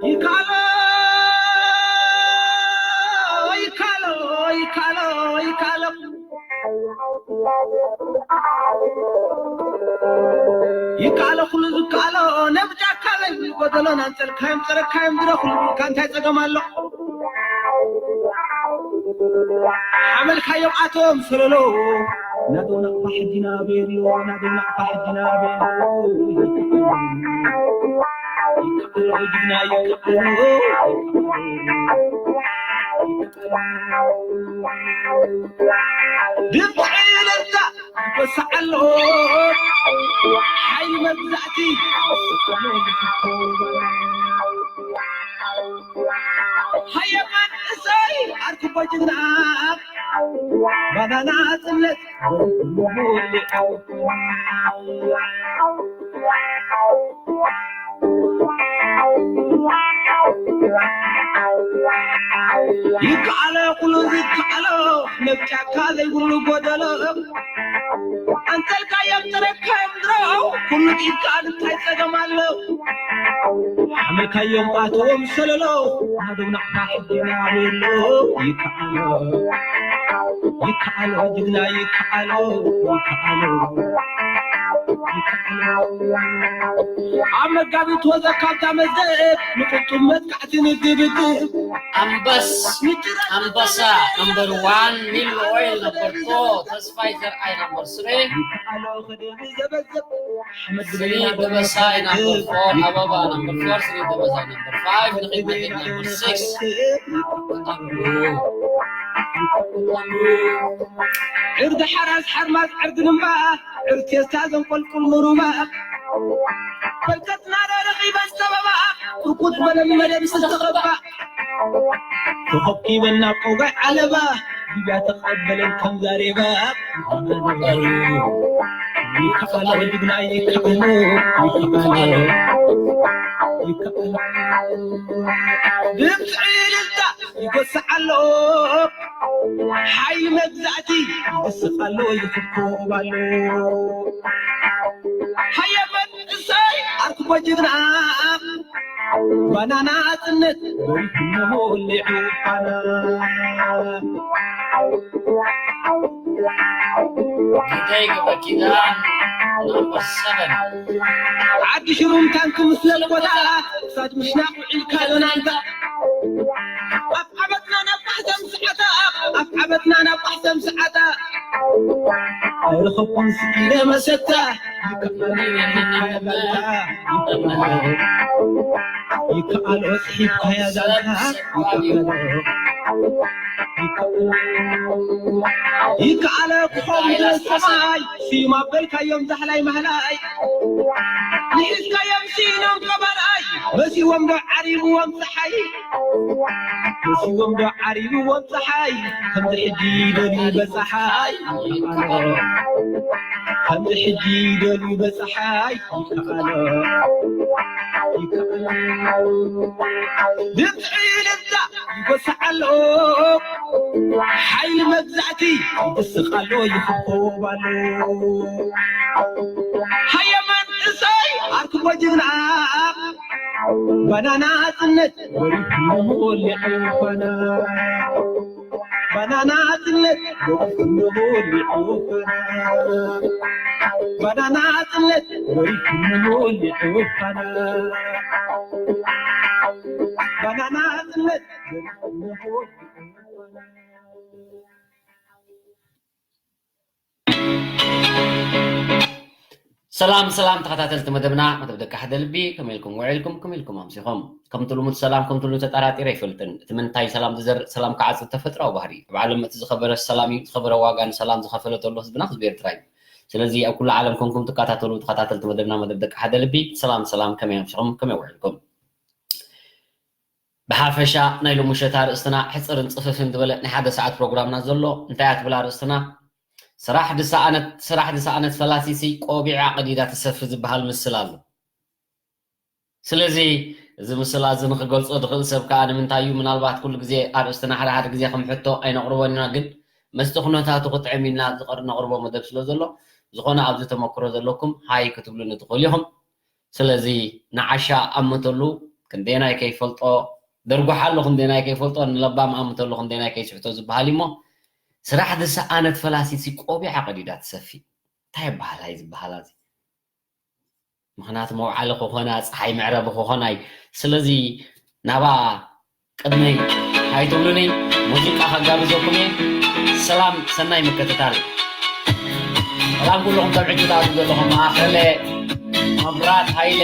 ይካሎ ይካሎ ይካሎ ይካሎ ይካሎ ኩሉ ዝካሎ ነብጃካ ለይ ጎደሎ ናንጸልካዮም ጸረካዮም ድረኹሉ ካንታይ ጸገም ኣሎ። ሓመልካዮም ኣቶም ሰለሎ ናዶ ናቕፋ ሕጂ ናበየድዮ ናዶ ናቕፋ ሕጂ ናበየድዮ ይካሎ ጅግና ይካሎ ድምፂ ዕልልታ ይበስዓሎ ሓይሊ መግዛእቲ ሃየማን እሰይ ኣርክቦ ጅግና ባናና ጽነት ይከኣሎ ኩሉ ዝከኣሎ ነብጫካ ዘይብሉ ጎደሎ ኣንተልካዮም ጥረካዮም ድሮ ኩሉ ኢድካ እንታይ ጸገም ኣሎ ሓመልካዮም ኣቶም ሰለሎ ናደው ናቕፋ ሕጂ ናበሎ ይከኣሎ ይከኣሎ ጅግና ይከኣሎ ይከኣሎ ይከኣሎ ኣብ መጋቢት ወዘካብታ መዘብ ንቁጡብ መጥቃዕቲ ንድብድብ ኣንበስ ኣንበሳ ነምበር ዋን ሚል ኦይል ነበር ፎ ተስፋይ ዘርኣይ ነበር ስሪ ይከኣሎ ክድሪ ዘበዘብ ስሪ ደበሳይ ነበር ፎር ኣበባ ነበር ፎር ስሪ ደበሳይ ነበር ፋይቭ ንኺመደብ ነበር ሲክስ ዕርዲ ሓራስ ሓርማዝ ዕርዲ ድማ ዕርቴስታ ዘንቆልቁል ንሩባ በርከትና ረኺበ ሰበባ እርኩት መለመለ ምስ ተቐባ ተኸኪበን ናብ ቆጋይ ዓለባ ዲብያ ተቐበለን ከም ዛሬባ ይከኣሎ ጅግና ይከኣሎ ይከኣሎ ይከኣሎ ድምፂ ዕልልታ ይጎስዕ ኣሎ ሓይሊ መግዛእቲ ይስቕ ኣሎ ይኽኮብ ኣሎ ሃየመን እሰይ ኣርክቦ ጅግና ባናና ጽነት በሪኹ ወሊዑ ፋና ጌታዬ ገብረኪዳን ነምበር ሰቨን ዓዲ ሽሩም ታንክ ምስለል ቦታ ክሳድ ምሽናቕ ውዒልካ ዮናንታ ኣብ ዓመትና ናብ ቃሕሰም ሰዓታ ኣብ ዓመትና ናብ ቃሕሰም ሰዓታ ኣይረኸብኩን ስኢለ መሰታ ይከኣሎ ጽሒፍካያ ዛንታ ይከኣሎ ይከኣሎ ክኾም ሰማይ ስዩም ኣበልካዮም ዛሕላይ ማህላይ ንሒዝካዮም ስኢኖም ቀባላይ መሲዎም ዶ ዓሪብዎም ፀሓይ መሲዎም ዶ ዓሪብዎም ፀሓይ ከምዚ ሕጂ ደልዩ በፀሓይ ይከኣሎ ከምዚ ሕጂ ደልዩ በፀሓይ ይከኣሎ ይከኣሎ ድምፂ ልምፃ ይጎስዕ ኣሎ ሓይሊ መግዛእቲ ይስቕ ኣሎ ይኽኮብ ኣሎ ሃየማን እሰይ ኣርክቦ ጅግና ባናና ጽነት ወሪቱ ወሊዑ ፋና ባናና ጽነት ወሪቱ ወሊዑ ፋና ባናና ጽነት ወሪቱ ወሊዑ ፋና ባናና ጽነት ወሪቱ ወሊዑ ፋና ሰላም ሰላም ተኸታተልቲ መደብና መደብ ደቂ ሓደ ልቢ ከመይ ኢልኩም ውዒልኩም ከመይ ኢልኩም ኣምሲኹም ከምቲ ልሙድ ሰላም ከምቲ ልሙድ ተጠራጢረ ኣይፈልጥን እቲ ምንታይ ሰላም ዝዘርእ ሰላም ክዓጽድ ተፈጥራዊ ባህሪ እዩ ኣብ ዓለም እቲ ዝኸበረ ሰላም እዩ ዝኸበረ ዋጋ ንሰላም ዝኸፈለ ዘሎ ህዝብና ህዝቢ ኤርትራ እዩ ስለዚ ኣብ ኩሉ ዓለም ኮንኩም ትከታተሉ ተኸታተልቲ መደብና መደብ ደቂ ሓደ ልቢ ሰላም ሰላም ከመይ ኣምሲኹም ከመይ ውዒልኩም ብሓፈሻ ናይ ሎሚ ምሸት ኣርእስትና ሕፅርን ፅፍፍን ዝበለ ናይ ሓደ ሰዓት ፕሮግራምና ዘሎ እንታይ እያ ትብል ኣርእስትና ስራሕ ድሰኣነት ስራሕ ድሰኣነት ፈላሲሲ ቆቢዓ ቀዲዳ ትሰፊ ዝበሃል ምስል ኣሎ ስለዚ እዚ ምስል እዚ ንክገልፆ ዝኽእል ሰብ ከዓ ንምንታይ እዩ ምናልባት ኩሉ ግዜ ኣርእስትና ሓደ ሓደ ግዜ ከም ሕቶ ኣይነቕርቦን ኢና ግን መስቲ ኩነታቱ ክጥዕም ኢልና ነቕርቦ መደብ ስለ ዘሎ ዝኾነ ኣብዚ ተመክሮ ዘለኩም ሃይ ክትብሉኒ ትኽእሉ ኢኹም ስለዚ ንዓሻ ኣምተሉ ክንደየናይ ከይፈልጦ፣ ደርጉሓሉ ክንደየናይ ከይፈልጦ፣ ንለባም ኣምተሉ ክንደየናይ ከይስሕቶ ዝበሃል እሞ፣ ስራሕ ዝሰኣነት ፈላሲት ሲ ቆቢዓ ቀዲዳ ትሰፊ። እንታይ ይበሃል ኣይ ዝበሃል ኣዚ? ምኽንያቱ መውዓሊ ክኾና፣ ፀሓይ መዕረቢ ክኾናይ። ስለዚ ናባ ቅድመይ ኣይትብሉኒ፣ ሙዚቃ ከጋብዘኩም እየ። ሰላም፣ ሰናይ ምክትታል። ሰላም ኩልኹም ተብዕቱ ትኣትዉ ዘለኹም፣ ማእኸለ፣ መብራት ሃይለ።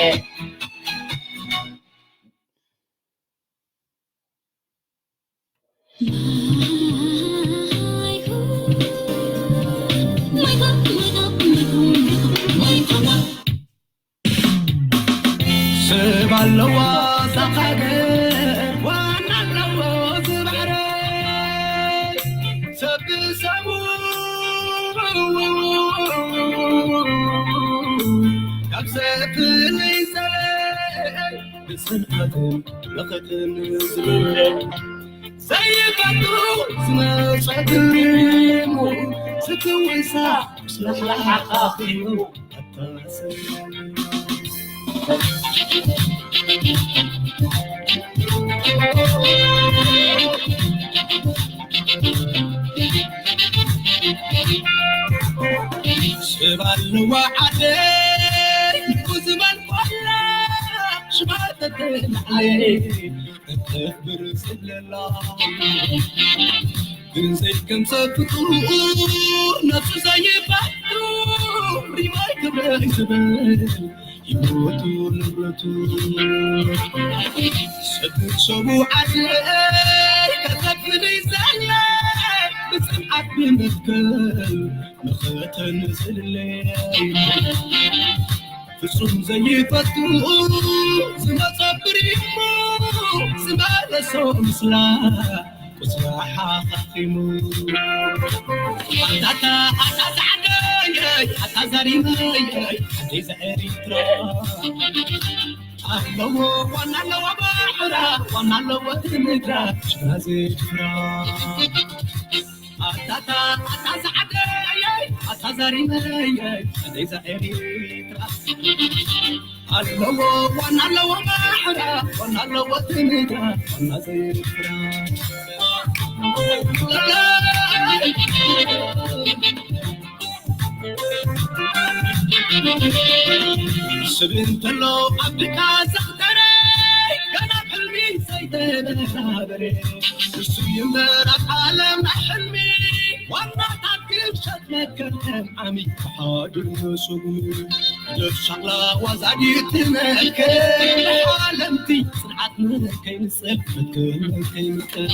ሰብ ኣለዋ እዛ ሃገር፣ ዋና ኣለዎ እዚ ባሕረይ። ሰብ ብሰቡ ካብ ዘፍልይ ሰብ፣ ብጽንዓትን መኸትን ዝምለስ፣ ዘይፈቱ ዝመጸ ግሪሙ፣ ዝትውሳ ምስላ ሓኻኺሙ። ስብ ኣለዋ ዓደይ ኩዝመን ኮላ ሽማ ተተላዕለይ እተኽብር ስለላ ግን ዘይከምሰ ፍጡር ነፍሱ ዘይባቱ ሪማይ ክብረይ ዝብል ህይወቱ ንብረቱ ሰብሰቡ ዓደይ ከተፍልይ ዘለ ብፅንዓት ብመትከል መኸተን ዝልለይ ፍጹም ዘይፈቱ ዝመጸ ብሪሙ ዝመለሶ ምስላ ቁስላ ሓኻኺሙ ኣታታ ኣታ ዛዕደየይ ኣታ ዘሪመየይ ኣደይ ዘኤሪትራ ኣለዎ ዋና ኣለዋ ባሕራ ዋና ኣለዎ ትምድራ ሽራዚ ፍራ ኣታታ ኣታ ዛዕደየይ ኣታ ዘሪመየይ ኣደይ ዘኤሪትራ ኣለዎ ዋና ኣለዎ ማሕራ ዋና ኣለዎ ትምዳ ዋና ዘይፍራ ስብ እንተሎ ኣብካ ዘኽተረ ገና ሕልሚ ዘይተበራበረ እሱ ይመራ ዓለም ናይ ሕልሚ ዋናታት ግብሸት መከተም ዓሚ ተሓድሶ ነፍሻላ ዋዛዲት መከ ሓለምቲ ጽንዓት መከይ ንጽል መከይ መከይ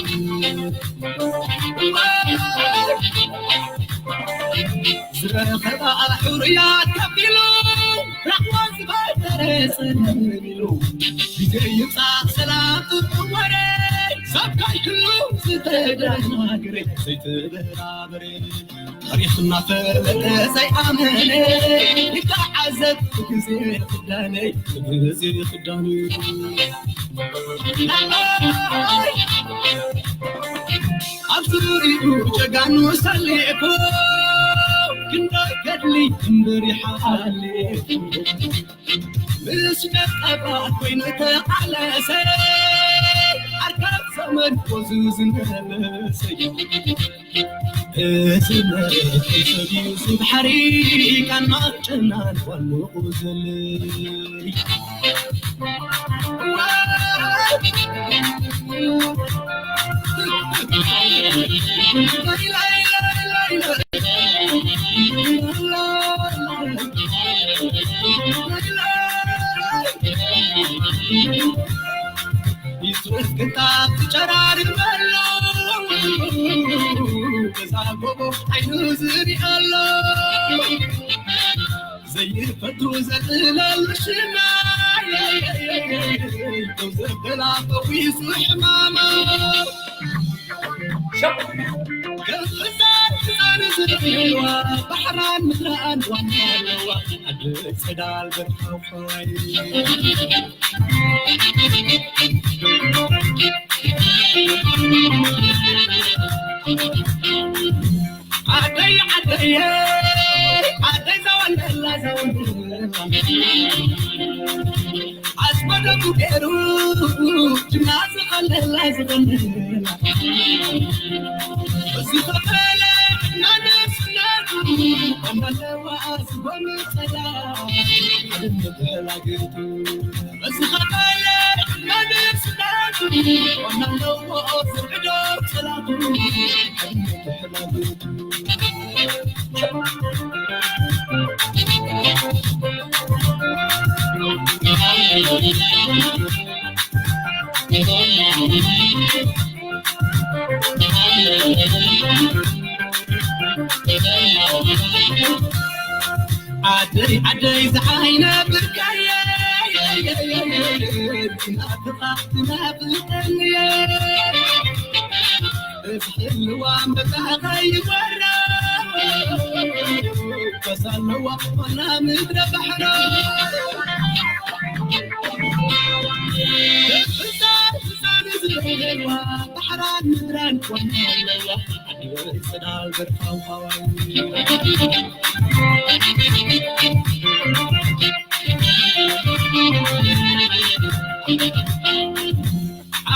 ዝረኸባ ሕሩያት ከፊሉ ራሕዋ ዝበደረ ጽንሚሉ ግዜ ይምጻእ ሰላም ጥጡም ወረ ሰብ ካይክሉ ዝተደናግረ ዘይተበራበረ ታሪኽ እናፈለጠ ዘይኣመነ ይተዓዘብ ብግዜ ክዳነይ ብግዜ ክዳነይ ኣብ ዙሪኡ ጀጋኑ ሰሊፉ ክንደይ ገድሊ እምበር ይሓልፉ ምስ ደቀባት ኮይኑ ተቓለሰ ኣርካብ ዘመን ወዙ ዝነበሰ እዚ መሬት ሰብዩ ዝባሕሪ ካና ጨናን ዋንኡ ዘለይ ይትረፍ ክታብ ትጨራርመሉ ገዛ ጎቦ ዓይኑ ዝሪኣሎ ዘይፈቱ ዘጥለሉ ሽማ ደው ዘበላ ፈዊሱ ሕማማ ባሕራን ምድራን ዋና ኣለዋ ኣደ ጸዳል በርሃዋይ ዓደይ ዓደየ ዓደይ ዘወለላ ዘወለላ ወደቡ ገይሩ ጅምላ ዝቐለላ ዝቐለላ እዚ ኸፈለ ናነስነቱ ወናለዋ ዝጎምፀላ ሓድነት ተላጊቱ እዚ ኸፈለ ናነስነቱ ወናለዎ ዝዕዶ ፀላቱ ሓድነት ተላጊቱ ዓደይ ዓደይ ዝዓይነ ብርካየ ናፍቓ ትናፍቀንየ እዝሕልዋ መታኸይ ወራ ከሳለዋ ዋና ምድረ ባሕራ ህፃን ህፃን ዝብልዋ ባሕራን ምድራን ዋና ኣለዋ ዓዲ ወይ ፅዳል ገድፋው ሃዋይ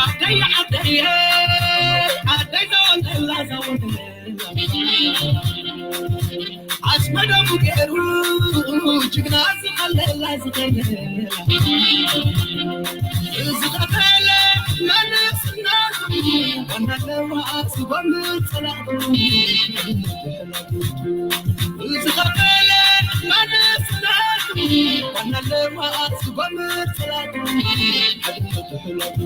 ዓደይ ዓደይ ዓደይ ዘወለላ ዘወለላ ኣስመደሙ ገይሩ ጅግና ዝኸለላ ዝኸለላ ዝኸፈለ መንስና ዋና ኣለዋ ዝጎምፅ ዝኸፈለ መንስና ዋና ኣለዋ ዝጎምር ጽላቱ ሓድነቱ ሕላቱ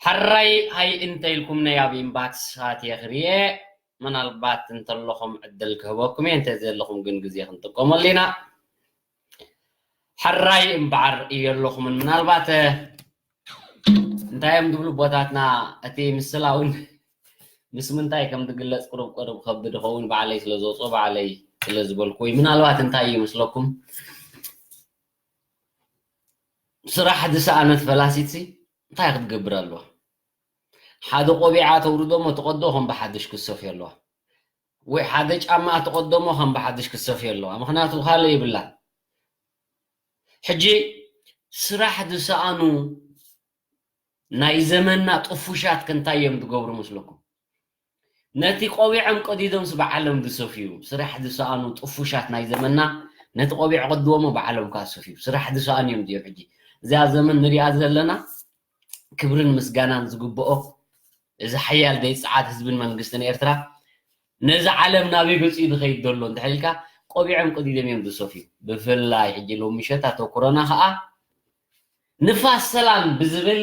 ሕራይ ሃይ እንተ ኢልኩምኒ ኣብ ኢንባክስ ኣትየ ክርእየ፣ ምናልባት እንተለኹም ዕድል ክህበኩም እየ፣ እንተዘየለኹም ግን ግዜ ክንጥቀመሉ ኢና። ሕራይ እምበኣር እየለኹምን፣ ምናልባት እንታይ እዮም ዝብሉ ኣቦታትና፣ እቲ ምስላ እውን ምስ ምንታይ ከም ዝግለጽ ቅሩብ ቅሩብ ከብድ ይኸውን፣ ባዕለይ ስለ ዘውፅኦ ባዕለይ ስለ ዝበልኩ ወይ ምናልባት እንታይ እዩ ይመስለኩም? ስራሕ ዝሰኣነት ፈላሲትሲ እንታይ ክትገብር ኣለዋ? ሓደ ቆቢዓ ተውርዶ እሞ ትቐዶ ከም ብሓድሽ ክትሰፍዮ ኣለዋ። ወይ ሓደ ጫማ ትቐዶ እሞ ከም ብሓድሽ ክትሰፍዮ ኣለዋ። ምኽንያቱ ካልእ የብላን። ሕጂ ስራሕ ዝሰኣኑ ናይ ዘመንና ጥፉሻት ከ እንታይ እዮም ዝገብሩ መስለኩም? ነቲ ቆቢዖም ቀዲዶምስ ብዓለም ዝሰፍዩ ስራሕ ዝሰኣኑ ጥፉሻት ናይ ዘመንና ነቲ ቆቢዕ ቀድዎ እሞ ብዓለም ከዓ ዝሰፍዩ ስራሕ ዝሰኣኑ እዮም እዚኦም። ሕጂ እዚኣ ዘመን ንሪኣ ዘለና ክብርን ምስጋናን ዝግብኦ እዚ ሓያል ዘይፀዓት ህዝብን መንግስትን ኤርትራ ነዚ ዓለም ናበይ ገፂ ዝኸይድ ዘሎ እንድሕር ኢልካ ቆቢዖም ቀዲዶም እዮም ዝሰፍዩ። ብፍላይ ሕጂ ሎሚ ምሸት ኣተኩሮና ከዓ ንፋስ ሰላም ብዝብል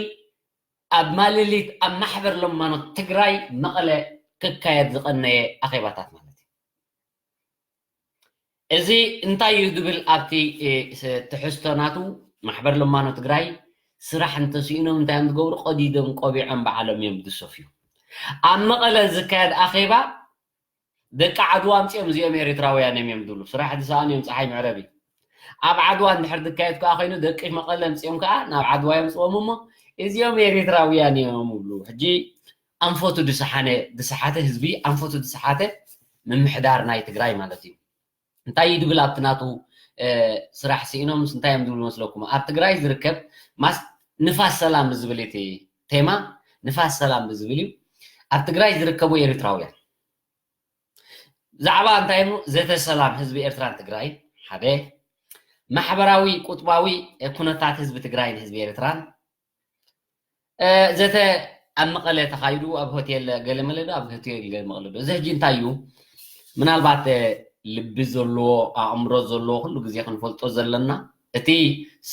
ኣብ ማለሊት ኣብ ማሕበር ለማኖት ትግራይ መቐለ ክካየድ ዝቐነየ ኣኼባታት ማለት እዩ። እዚ እንታይ እዩ ዝብል ኣብቲ ትሕዝቶ ናቱ ማሕበር ለማኖ ትግራይ ስራሕ እንተስኢኖም እንታይ እዮም ዝገብሩ? ቀዲዶም ቆቢዖም ባዕሎም እዮም ዝሰፍዩ። ኣብ መቐለ ዝካየድ ኣኼባ ደቂ ዓድዋ ኣምፂኦም እዚኦም ኤሪትራውያን እዮም እዮም ዝብሉ። ስራሕ ዝሰኣኑ እዮም ፀሓይ መዕረቢ። ኣብ ዓድዋ እንድሕር ዝካየድ ከዓ ኮይኑ ደቂ መቐለ ኣምፂኦም ከዓ ናብ ዓድዋ የምፅዎም እሞ እዚኦም ኤሪትራውያን እዮም ይብሉ። ሕጂ ኣንፈቱ ዝሰሓነ ዝሰሓተ ህዝቢ ኣንፈቱ ዝሰሓተ ምምሕዳር ናይ ትግራይ ማለት እዩ። እንታይ እዩ ዝብል ኣብቲ ናቱ ስራሕ ስኢኖምስ እንታይ እዮም ዝብሉ መስለኩም? ኣብ ትግራይ ዝርከብ ማስ ንፋስ ሰላም ብዝብል እቲ ቴማ ንፋስ ሰላም ብዝብል እዩ። ኣብ ትግራይ ዝርከቡ ኤሪትራውያን ብዛዕባ እንታይ እሞ ዘተ ሰላም ህዝቢ ኤርትራን ትግራይ ሓደ ማሕበራዊ ቁጥባዊ ኩነታት ህዝቢ ትግራይን ህዝቢ ኤርትራን ዘተ ኣብ መቐለ ተኻይዱ ኣብ ሆቴል ገለመለ ዶ ኣብ ሆቴል ገለመቐለ ዶ እዚ ሕጂ እንታይ እዩ ምናልባት ልቢ ዘለዎ ኣእምሮ ዘለዎ ኩሉ ግዜ ክንፈልጦ ዘለና እቲ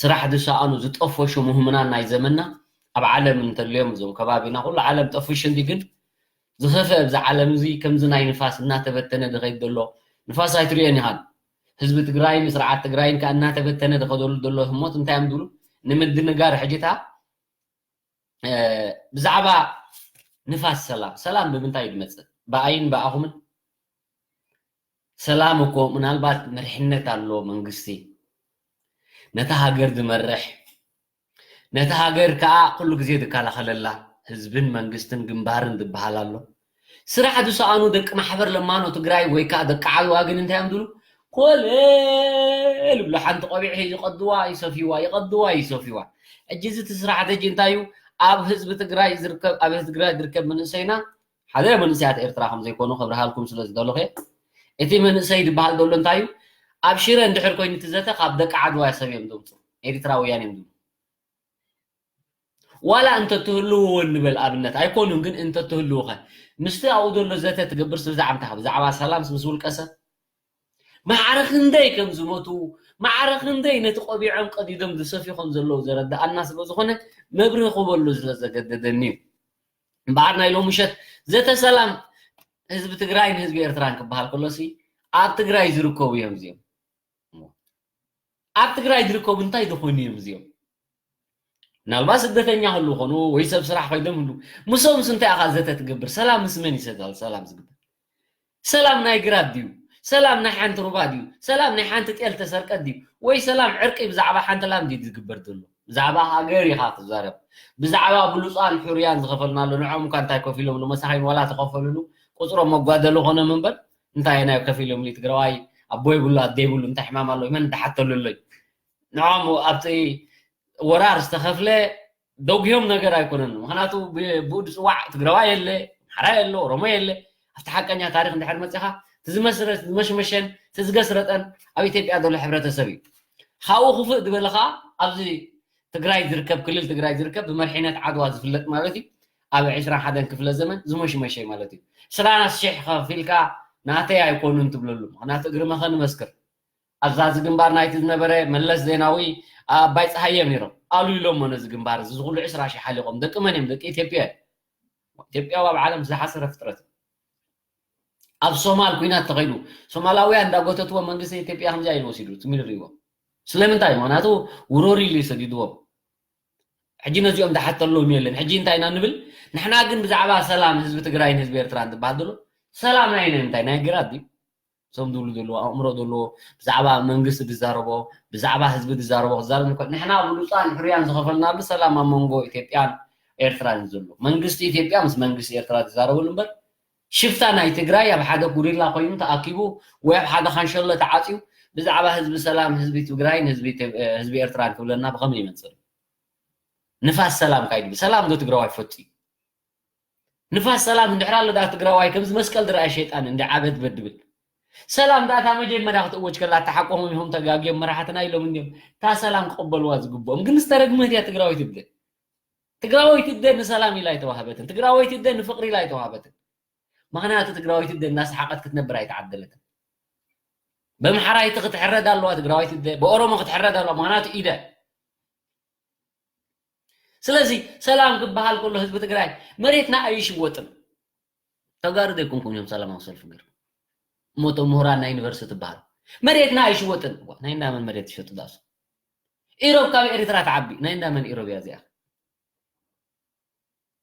ስራሕ ዝሰኣኑ ዝጠፈሹ ምህሙናን ናይ ዘመንና ኣብ ዓለም እንተልዮም እዞም ከባቢና ኩሉ ዓለም ጠፊሹ እንዲ ግን ዝኸፍአ ኣብዚ ዓለም እዚ ከምዚ ናይ ንፋስ እናተበተነ ዝኸይድ ዘሎ ንፋስ ኣይትሪኦን ኢኻን ህዝቢ ትግራይን ስርዓት ትግራይን ከዓ እናተበተነ ዝኸደሉ ዘሎ ህሞት እንታይ እዮም ዝብሉ ንምድንጋር ሕጂታ ብዛዕባ ንፋስ ሰላም ሰላም ብምንታይ እዩ ዝመፅእ ብኣይን ብኣኹምን ሰላም እኮ ምናልባት መሪሕነት ኣሎ መንግስቲ፣ ነታ ሃገር ዝመርሕ፣ ነታ ሃገር ከዓ ኩሉ ግዜ ዝከላኸለላ፣ ህዝብን መንግስትን ግንባርን ዝበሃል ኣሎ። ስራሕ ዝሰኣኑ ደቂ ማሕበር ለማኖ ትግራይ ወይ ከዓ ደቂ ዓድዋ ግን እንታይ እዮም ዝብሉ? ኮለል ይብሉ። ሓንቲ ቆቢዕ ይቀድዋ፣ ይሰፍይዋ፣ ይቀድዋ፣ ይሰፍይዋ። ሕጂ እዚ እቲ ስራሕቲ ሕጂ እንታይ እዩ? ኣብ ህዝቢ ትግራይ ዝርከብ፣ ኣብ ህዝቢ ትግራይ ዝርከብ መንእሰይና ሓደ መንእሰያት ኤርትራ ከም ዘይኮኑ ከብርሃልኩም ስለ ዝደለኹ እየ። እቲ መንእሰይ ዝበሃል ዘሎ እንታይ እዩ? ኣብ ሽረ እንድሕር ኮይኑ እቲ ዘተ ካብ ደቂ ዓድዋ ሰብ እዮም ዘምፅኡ፣ ኤርትራውያን እዮም ዝብሉ። ዋላ እንተትህልውዎ እንበል ኣብነት ኣይኮኑን፣ ግን እንተትህልውኸ ምስቲ ኣብኡ ዘሎ ዘተ ትገብር ብዛዕባ እንታይ? ብዛዕባ ሰላምስ ምስ ውልቀ ሰብ? ማዕረ ክንደይ ከም ዝሞቱ፣ ማዕረ ክንደይ ነቲ ቆቢዖም ቀዲዶም ዝሰፍዩ ከም ዘለዉ ዘረድኣና ስለ ዝኾነ መብርሂ ክበሉ ስለ ዘገደደኒ እዩ። እምበኣር ናይ ሎሚ ምሸት ዘተ ሰላም ህዝቢ ትግራይን ህዝቢ ኤርትራን ክበሃል ከሎሲ ኣብ ትግራይ ዝርከቡ እዮም እዚኦም። ኣብ ትግራይ ዝርከቡ እንታይ ዝኾኑ እዮም እዚኦም? ምናልባት ስደተኛ ክህሉ ይኾኑ ወይ ሰብ ስራሕ ኮይዶም ይህሉ። ምስኦምስ እንታይ ኢኻ ዘተ ትገብር? ሰላም ምስ መን እዩ ሰላም ዝግበር? ሰላም ናይ ግራት ድዩ? ሰላም ናይ ሓንቲ ሩባ ድዩ? ሰላም ናይ ሓንቲ ጤል ተሰርቀት ድዩ? ወይ ሰላም ዕርቂ ብዛዕባ ሓንቲ ላም ድዩ ዝግበር ዘሎ? ብዛዕባ ሃገር ኢኻ ትዛረብ። ብዛዕባ ብሉፃን ሕሩያን ዝኸፈልናሉ ንዖም እኳ እንታይ ከፊሎምሉ መሳኺን ዋላ ተኸፈልሉ ቁፅሮም መጓደሊ ኮኖም እምበር እንታይ ናይ ከፊሎምሉ ትግራዋይ ኣቦ ይብሉ ኣደ ይብሉ እንታይ ሕማም ኣለዎ መን ዝሓተሉ ኣሎ እዩ። ንዖም ኣብቲ ወራር ዝተኸፍለ ደጉዮም ነገር ኣይኮነን። ምኽንያቱ ብኡ ዝፅዋዕ ትግራዋይ የለ፣ ኣምሓራ የለ፣ ኦሮሞ የለ። ኣብቲ ሓቀኛ ታሪክ እንድሕር መፂኻ እቲ ዝመስረ- ዝመሽመሸን እቲ ዝገስረጠን ኣብ ኢትዮጵያ ዘሎ ሕብረተሰብ እዩ። ካብኡ ክፍእ ዝበለ ከዓ ኣብዚ ትግራይ ዝርከብ ክልል ትግራይ ዝርከብ ብመርሒነት ዓድዋ ዝፍለጥ ማለት እዩ። ኣብ ዕስራን ሓደን ክፍለ ዘመን ዝመሽመሸ ማለት እዩ። ዕስራ ሽሕ ከፊልካ ናተይ ኣይኮኑን ትብለሉ። ምኽንያቱ እግሪ መኸ ንመስክር ኣብዛ እዚ ግንባር ናይቲ ዝነበረ መለስ ዜናዊ ኣባይ ፀሃየ እዮም ነይሮም። ኣሉ ኢሎሞ ነዚ ግንባር እዚ ዝኩሉ ዕስራ ሽሕ ሓሊቆም ደቂ መን እዮም? ደቂ ኢትዮጵያ እዮም። ኢትዮጵያ ኣብ ዓለም ዝሓሰረ ፍጥረት እዩ። ኣብ ሶማል ኩናት ተኸይዱ ሶማላውያን እንዳጎተትዎ መንግስቲ ኢትዮጵያ ከምዚኣ ኢሉ ወሲዱ ትሚል ሪዎ። ስለምንታይ? ምክንያቱ ውሮር ኢሉ ይሰዲድዎም። ሕጂ ነዚኦም ዝሓተሎም የለን። ሕጂ እንታይ ኢና ንብል? ንሕና ግን ብዛዕባ ሰላም ህዝቢ ትግራይን ህዝቢ ኤርትራን ዝበሃል ዘሎ ሰላም ናይ ናይ ምንታይ ናይ ግራት ድዩ? እዞም ዝብሉ ዘለዎ ኣእምሮ ዘለዎ ብዛዕባ መንግስቲ ዝዛረቦ ብዛዕባ ህዝቢ ዝዛረቦ ክዛረብ ንኮ ንሕና ብሉፃን ሕርያን ዝኸፈልናሉ ሰላም ኣብ መንጎ ኢትዮጵያን ኤርትራን እዩ ዘሎ። መንግስቲ ኢትዮጵያ ምስ መንግስቲ ኤርትራ ዝዛረበሉ እምበር ሽፍታ ናይ ትግራይ ኣብ ሓደ ጉሪላ ኮይኑ ተኣኪቡ ወይ ኣብ ሓደ ካንሸሎ ተዓፅዩ ብዛዕባ ህዝቢ ሰላም ህዝቢ ትግራይን ህዝቢ ኢትዮ- ህዝቢ ኤርትራን ክብለና ብኸመይ ይመፅእ? ንፋስ ሰላም ካይድብል ሰላም ዶ ትግራዋይ ፈጡ እዩ? ንፋስ ሰላም እንድሕር ኣሎ ዳ ትግራዋይ ከምዚ መስቀል ዝረኣየ ሸይጣን እንዲ ዓበት በድብል ሰላም ዳታ መጀመርያ ክትእወጅ ከላ ተሓቆሞም ኢኹም ተጋግዮም መራሕትና ኢሎም እንዲዮም እታ ሰላም ክቕበልዋ ዝግብኦም ግን ዝተረግመት እያ ትግራወይቲ ብደ ትግራወይቲ ብደ ንሰላም ኢላ ኣይተዋህበትን ትግራወይቲ ብደ ንፍቅሪ ኢላ ኣይተዋህበትን ምኽንያቱ ትግራወይቲ ብደ እናሰሓቀት ክትነብር ኣይተዓደለትን በምሓራይቲ ክትሕረድ ኣለዋ ትግራወይቲ ብደ ብኦሮሞ ክትሕረድ ኣለዋ ምኽንያቱ ኢደ ስለዚ ሰላም ክበሃል ከሎ ህዝቢ ትግራይ መሬትና ኣይሽወጥን። ተጋሩ ዘይኮንኩም እዮም ሰላማዊ ሰልፊ ገይሩ እሞ እቶም ምሁራን ናይ ዩኒቨርሲቲ ትበሃል መሬትና ኣይሽወጥን። እዋ፣ ናይ እንዳመን መሬት ትሸጡ ዳሱ? ኢሮብ ካብ ኤርትራ ትዓቢ ናይ እንዳመን ኢሮብ እያ እዚኣ?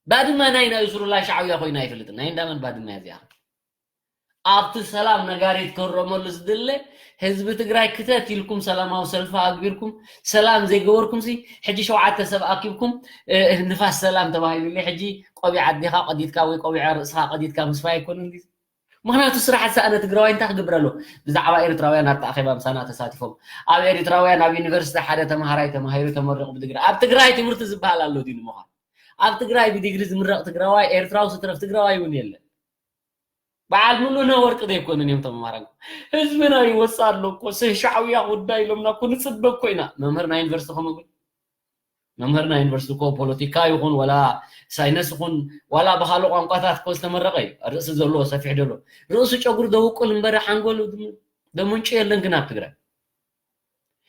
ባድመ ናይ ናይ ሱሩላ ሻዕብያ ኮይና ኣይፈልጥን ናይ እንዳመን ባድመ እያ እዚኣ? ኣብቲ ሰላም ነጋሪት ክህረመሉ ዝድለ ህዝቢ ትግራይ ክተት ኢልኩም ሰላማዊ ሰልፊ ኣግቢርኩም ሰላም ዘይገበርኩም ሲ ሕጂ ሸውዓተ ሰብ ኣኪብኩም ንፋስ ሰላም ተባሂሉ ሕጂ ቆቢዕ ኣዴኻ ቀዲድካ ወይ ቆቢዕ ርእስኻ ቀዲድካ ምስፋይ ኣይኮነን ድዩ? ምክንያቱ ስራሕ ዝሰኣነ ትግራዋይ እንታይ ክገብር ኣሎ? ብዛዕባ ኤርትራውያን ኣብቲ ኣኼባ ምሳና ተሳቲፎም ኣብ ኤርትራውያን ኣብ ዩኒቨርሲቲ ሓደ ተምሃራይ ተማሂሩ ተመሪቑ ብድግሪ ኣብ ትግራይ ትምህርቲ ዝበሃል ኣሎ ድዩ ንምዃን? ኣብ ትግራይ ብዲግሪ ዝምረቕ ትግራዋይ ኤርትራዊ ስትረፍ ትግራዋይ እውን የለን። በዓል ሙሉነ ወርቂ ዘይኮኑን እዮም ተመማራቂ ህዝብና ይወፅእ ኣሎ እኮ ስህ ሻዕውያ ጉዳይ ኢሎምና እኮ ንፅበ እኮ ኢና መምህር ናይ ዩኒቨርሲቲ ከምኡ ግን መምህር ናይ ዩኒቨርሲቲ እኮ ፖለቲካ ይኹን ዋላ ሳይነስ ይኹን ዋላ ብካልእ ቋንቋታት እኮ ዝተመረቀ እዩ ርእሲ ዘለዎ ሰፊሕ ደሎ ርእሱ ጨጉሪ ደውቁል እምበር ሓንጎሉ ደምንጩ የለን ግን ኣብ ትግራይ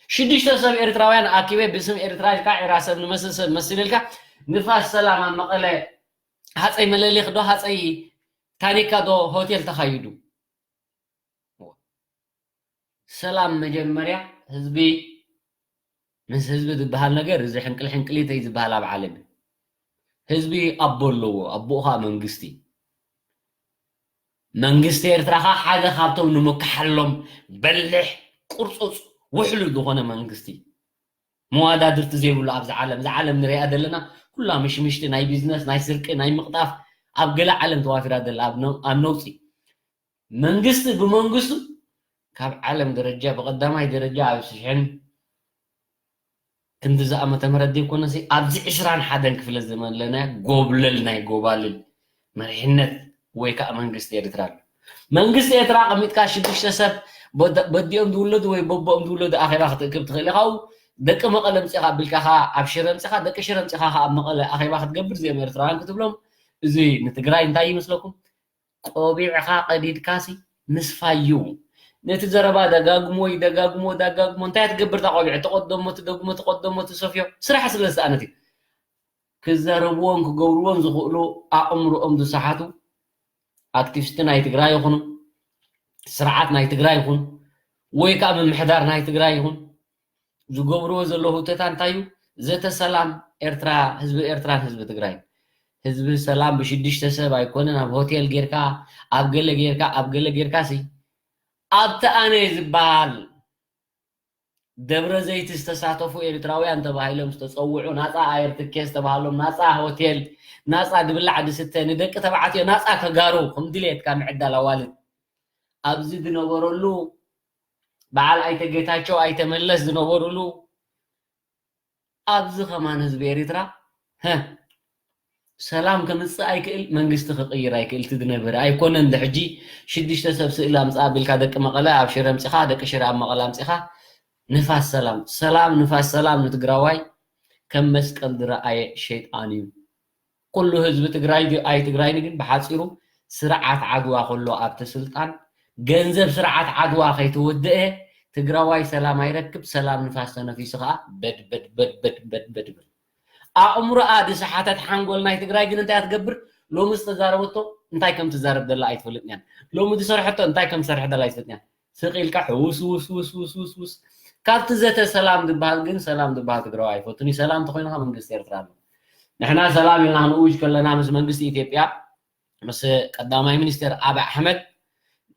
ሽዱሽተ ሰብ ኤርትራውያን ኣኪበ ብስም ኤርትራ ኢልካ ዒራ ሰብ ንመስል ሰብ መስል ኢልካ ንፋስ ሰላም ኣብ መቐለ ሃፀይ መለሊክ ዶ ሃፀይ ታኒካ ዶ ሆቴል ተኻይዱ ሰላም መጀመርያ ህዝቢ ምስ ህዝቢ ዝበሃል ነገር እዚ ሕንቅል ሕንቅሊተይ ዝበሃል ኣብ ዓለም ህዝቢ ኣቦ ኣለዎ ኣቦኡ ከዓ መንግስቲ መንግስቲ ኤርትራ ከኣ ሓደ ካብቶም ንምክሓሎም በሊሕ፣ ቁርጹጽ፣ ውሕሉል ዝኾነ መንግስቲ፣ መዋዳድርቲ ዘይብሉ ኣብዚ ዓለም፣ እዛ ዓለም ንሪኣ ዘለና ኩላ ምሽምሽቲ ናይ ቢዝነስ፣ ናይ ስርቂ፣ ናይ ምቕጣፍ፣ ኣብ ገለ ዓለም ተዋፊራ ዘላ ኣብ ነ-፣ ኣብ ነውጺ። መንግስቲ ብመንግስቱ ካብ ዓለም ደረጃ ብቐዳማይ ደረጃ ኣብ ሽሕን ክንዲ ዝኣመተ ምህረት ዘይኮነሲ ኣብዚ ዕስራን ሓደን ክፍለ ዘመን ለና ጎብለል ናይ ጎባልል መሪሕነት ወይ ከዓ መንግስቲ ኤርትራ ኣሎ። መንግስቲ ኤርትራ ኣቐሚጥካ ሽዱሽተ ሰብ በደ-፣ በዲኦም ዝውለዱ ወይ በቦኦም ዝውለዱ ኣኼባ ክትእክብ ትኽእል ኢኻ። ደቂ መቐለ ኣምጺኻ ኣቢልካ ኸዓ ኣብ ሽረ ኣምጺኻ፣ ደቂ ሽረ ኣምጺኻ ኸዓ ኣብ መቐለ ኣኼባ ክትገብር እዚኦም ኤርትራውያን ክትብሎም፣ እዚ ንትግራይ እንታይ ይመስለኩም? ቆቢዕኻ ቀዲድካሲ ምስፋዩ። ነቲ ዘረባ ደጋግሞ ይደጋግሞ ደጋግሞ እንታይ ትገብር እታ ቆቢዕ? ትቐደሞ ትደግሞ ትቐደሞ ትሰፍዮ። ስራሕ ስለ ዝሰኣነት እዩ። ክዛረብዎን ክገብርዎን ዝኽእሉ ኣእምሮኦም ዝሰሓቱ ኣክቲቪስት ናይ ትግራይ ይኹኑ፣ ስርዓት ናይ ትግራይ ይኹን፣ ወይ ከዓ ምምሕዳር ናይ ትግራይ ይኹን፣ ዝገብርዎ ዘለዉ ህውተታ እንታይ እዩ? ዘተ ሰላም ኤርትራ፣ ህዝቢ ኤርትራን ህዝቢ ትግራይን። ህዝቢ ሰላም ብሽዱሽተ ሰብ ኣይኮነን፣ ኣብ ሆቴል ጌርካ፣ ኣብ ገለ ጌርካ፣ ኣብ ገለ ጌርካ ሲ፣ ኣብቲ ኣነ ዝበሃል ደብረ ዘይት ዝተሳተፉ ኤርትራውያን ተባሂሎም ዝተጸውዑ፣ ናጻ ኣየር ትኬት ዝተባህሎም፣ ናጻ ሆቴል፣ ናጻ ድብላዕ ድስተ፣ ንደቂ ተባዕትዮ ናጻ ተጋሩ ከም ድሌትካ ምዕዳል ኣዋልድ ኣብዚ ዝነበረሉ፣ በዓል ኣይተ ጌታቸው ኣይተ መለስ ዝነበሩሉ፣ ኣብዚ ከማን ህዝቢ ኤርትራ፣ ሀ፣ ሰላም ከምጽእ ኣይክእል፣ መንግስቲ ክቕይር ኣይክእል። እቲ ዝነበረ ኣይኮነን። እንደ ሕጂ ሽዱሽተ ሰብ ስእሊ ኣምጽእ ኣቢልካ ደቂ መቐለ ኣብ ሽረ ኣምጺኻ፣ ደቂ ሽረ ኣብ መቐለ ኣምጺኻ፣ ንፋስ ሰላም፣ ሰላም፣ ንፋስ ሰላም ንትግራዋይ ከም መስቀል ዝረኣየ ሸይጣን እዩ። ኩሉ ህዝቢ ትግራይ ድዩ ኣይ ትግራይን ግን ብሓፂሩ ስርዓት ዓድዋ ከሎ ኣብቲ ስልጣን ገንዘብ ስርዓት ዓድዋ ከይተወደአ ትግራዋይ ሰላም ኣይረክብ፣ ሰላም ንፋስ ተነፊሱ ከዓ በድ በድ በድ በድ በድ በድ ይብል። ኣእምሮኣ ዝሰሓተት ሓንጎል ናይ ትግራይ ግን እንታይ እያ ትገብር? ሎሚ ዝተዛረበቶ እንታይ ከም ትዛረብ ዘላ ኣይትፈልጥን እያ። ሎሚ ዝሰርሐቶ እንታይ ከም ትሰርሕ ዘላ ኣይትፈልጥን እያ። ስቕ ኢልካ ሕውስ ውስ ውስ ውስ ውስ ውስ። ካብቲ ዘተ ሰላም ዝበሃል ግን ሰላም ዝበሃል ትግራዋይ ኣይፈቱን እዩ። ሰላም እንተኾይንካ መንግስቲ ኤርትራ ኣሎ። ንሕና ሰላም ኢልና ክንእውጅ ከለና ምስ መንግስቲ ኢትዮጵያ፣ ምስ ቀዳማይ ሚኒስትር ኣብይ ኣሕመድ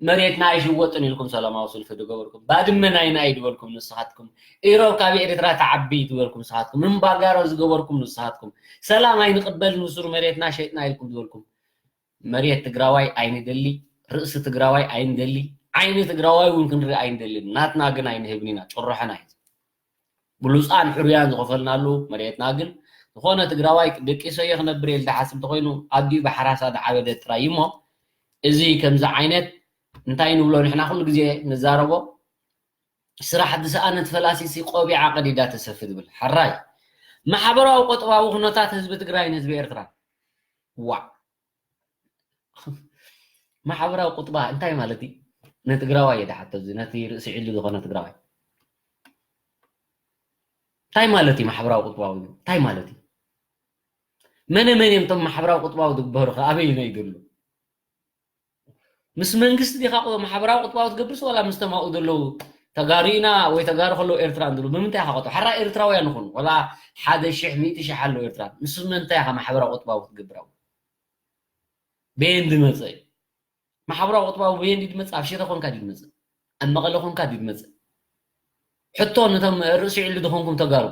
መሬትና ኣይሽወጥን ኢልኩም ሰላማዊ ሰልፊ ዝገበርኩም፣ ባድመ ናይና እዩ ዝበልኩም ንስኻትኩም፣ ኢሮብ ካብ ኤርትራ ትዓቢ ዝበልኩም ንስኻትኩም፣ እምባጋሮ ዝገበርኩም ንስኻትኩም፣ ሰላም ኣይንቕበል ንሱር መሬትና ሸጥና ኢልኩም ዝበልኩም፣ መሬት ትግራዋይ ኣይንደሊ፣ ርእሲ ትግራዋይ ኣይንደሊ፣ ዓይኒ ትግራዋይ እውን ክንርኢ ኣይንደልን። ናትና ግን ኣይንህብን ኢና፣ ጭርሖና እዩ። ብሉፃን ሕሩያን ዝኸፈልናሉ መሬትና ግን ዝኾነ ትግራዋይ ደቂሰዮ ክነብር እየ ዝሓስብ እንተኾይኑ ኣዲኡ ብሓራሳ ዝዓበደ ጥራይ እዩ እሞ፣ እዚ ከምዚ ዓይነት እንታይ ንብሎ ንሕና ኩሉ ግዜ ንዛረቦ፣ ስራሕ ዝሰኣነት ፈላሲሲ ቆቢዓ ቀዲዳ ተሰፊ ዝብል። ሕራይ ማሕበራዊ ቁጠባዊ ኩነታት ህዝቢ ትግራይን ህዝቢ ኤርትራ። ዋዕ። ማሕበራዊ ቁጥባ እንታይ ማለት እዩ? ንትግራዋይ እየ ዝሓቶ፣ እዚ ነቲ ርእሲ ዒሉ ዝኾነ ትግራዋይ። እንታይ ማለት እዩ ማሕበራዊ ቁጥባዊ? እንታይ ማለት እዩ? መነ መን እዮም እቶም ማሕበራዊ ቁጥባዊ ዝግበሩ? ከ ኣበይ ነው ይድሉ? ምስ መንግስቲ ዲኻ ቆ-፣ ማሕበራዊ ቁጥባዊ ትገብርስ ዋላ ምስ ተማኡ ዘለዉ ተጋሩ ኢና ወይ ተጋሩ ከለዉ ኤርትራ እንትብሉ ብምንታይ ኢኻ ቆጥባ? ሓራ ኤርትራውያን ይኹኑ፣ ዋላ ሓደ ሽሕ፣ ሚእቲ ሽሕ ኣለዉ ኤርትራ። ምስ ምንታይ ኢኻ ማሕበራዊ ቁጥባዊ ክትገብር ኣብኡ? በየን ዝመጸ እዩ? ማሕበራዊ ቁጥባዊ በየን ድዩ ዝመጽእ? ኣብ ሽረ ኮንካ ድዩ ዝመጽእ? ኣብ መቐለ ኮንካ ድዩ ዝመጽእ? ሕቶ ነቶም ርእሲ ዕሊ ዝኾንኩም ተጋሩ፣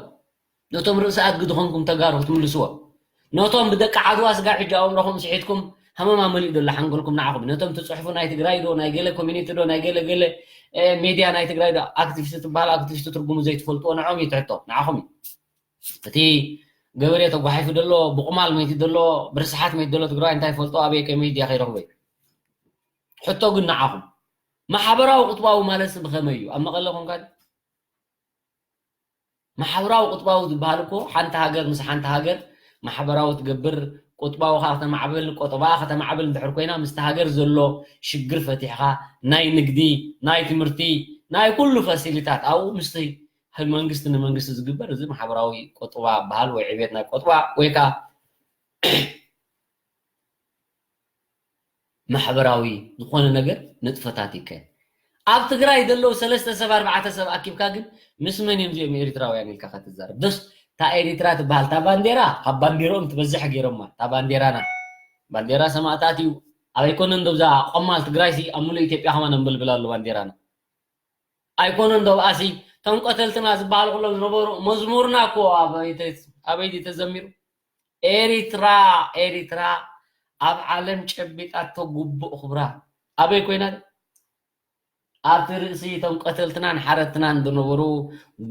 ነቶም ርእሲ ኣድጊ ዝኾንኩም ተጋሩ ክትምልስዎ፣ ነቶም ብደቂ ዓድዋ ስጋብ ሕጂ ኣእምሮኹም ስሒትኩም ሃመማ መሊኡ ዘሎ ሓንጎልኩም ንዓኹም፣ ነቶም ትጽሕፉ ናይ ትግራይ ዶ፣ ናይ ገለ ኮሚኒቲ ዶ፣ ናይ ገለ ገለ፣ እ፣ ሜድያ ናይ ትግራይ ዶ፣ ኣክቲቪስት ትበሃል ኣክቲቪስት ትርጉሙ ዘይትፈልጥዎ ንዕኦም እዩ እቲ ሕቶ፣ ንዓኹም እዩ። እቲ ገበሬ ተጓሒፉ ዘሎ፣ ብቑማል መይቱ ዘሎ፣ ብርስሓት መይቱ ዘሎ ትግራዋይ እንታይ ይፈልጦ፣ ኣበይ ከመይ ድያ ከይረኽቦ እዩ? ሕቶ ግን ንዓኹም፣ ማሕበራዊ ቁጥባዊ ማለትስ ብኸመይ እዩ? ኣብ መቐለ ኮንካ ድዩ? ማሕበራዊ ቁጥባዊ ዝበሃል እኮ ሓንቲ ሃገር ምስ ሓንቲ ሃገር ማሕበራዊ ትገብር፣ ቁጥባዊ ከዓ ከተማዕብል፣ ቆጠባኣ ከተማዕብል እንድሕር ኮይና ምስቲ ሃገር ዘሎ ሽግር ፈቲሕኻ ናይ ንግዲ፣ ናይ ትምህርቲ፣ ናይ ኩሉ ፋሲሊታት ኣብኡ ምስቲ መንግስቲ ንመንግስቲ ዝግበር እዚ ማሕበራዊ ቁጠባ በሃል ወይ ዕቤት ናይ ቆጥባ ወይ ከዓ ማሕበራዊ ዝኾነ ነገር ንጥፈታት ይካየድ። ኣብ ትግራይ ዘለዉ ሰለስተ ሰብ ኣርባዕተ ሰብ ኣኪብካ ግን ምስ መን እዮም እዚኦም ኤሪትራውያን ኢልካ ከትዛረብ? ደስ እታ ኤሪትራ ትበሃል እታ ባንዴራ ካብ ባንዴርኦም ትበዝሕ ገይሮማ። እታ ባንዴራና ባንዴራ ሰማእታት እዩ። ኣበይ ኮነ እንዶ ብዛ ቆማል ትግራይ ሲ ኣብ ሙሉእ ኢትዮጵያ ከማን እንብልብል ኣሎ ባንዴራና። ኣይኮነ እንዶ ብኣሲ እቶም ቀተልትና ዝበሃል ኩሎም ዝነበሩ መዝሙርና እኮ ኣበይ ተ-፣ ኣበይ ድዩ ተዘሚሩ? ኤሪትራ፣ ኤሪትራ ኣብ ዓለም ጨቢጣቶ ግቡእ ክብራ ኣበይ ኮይና? ኣብቲ ርእሲ እቶም ቀተልትናን ሓረድትናን ዝነበሩ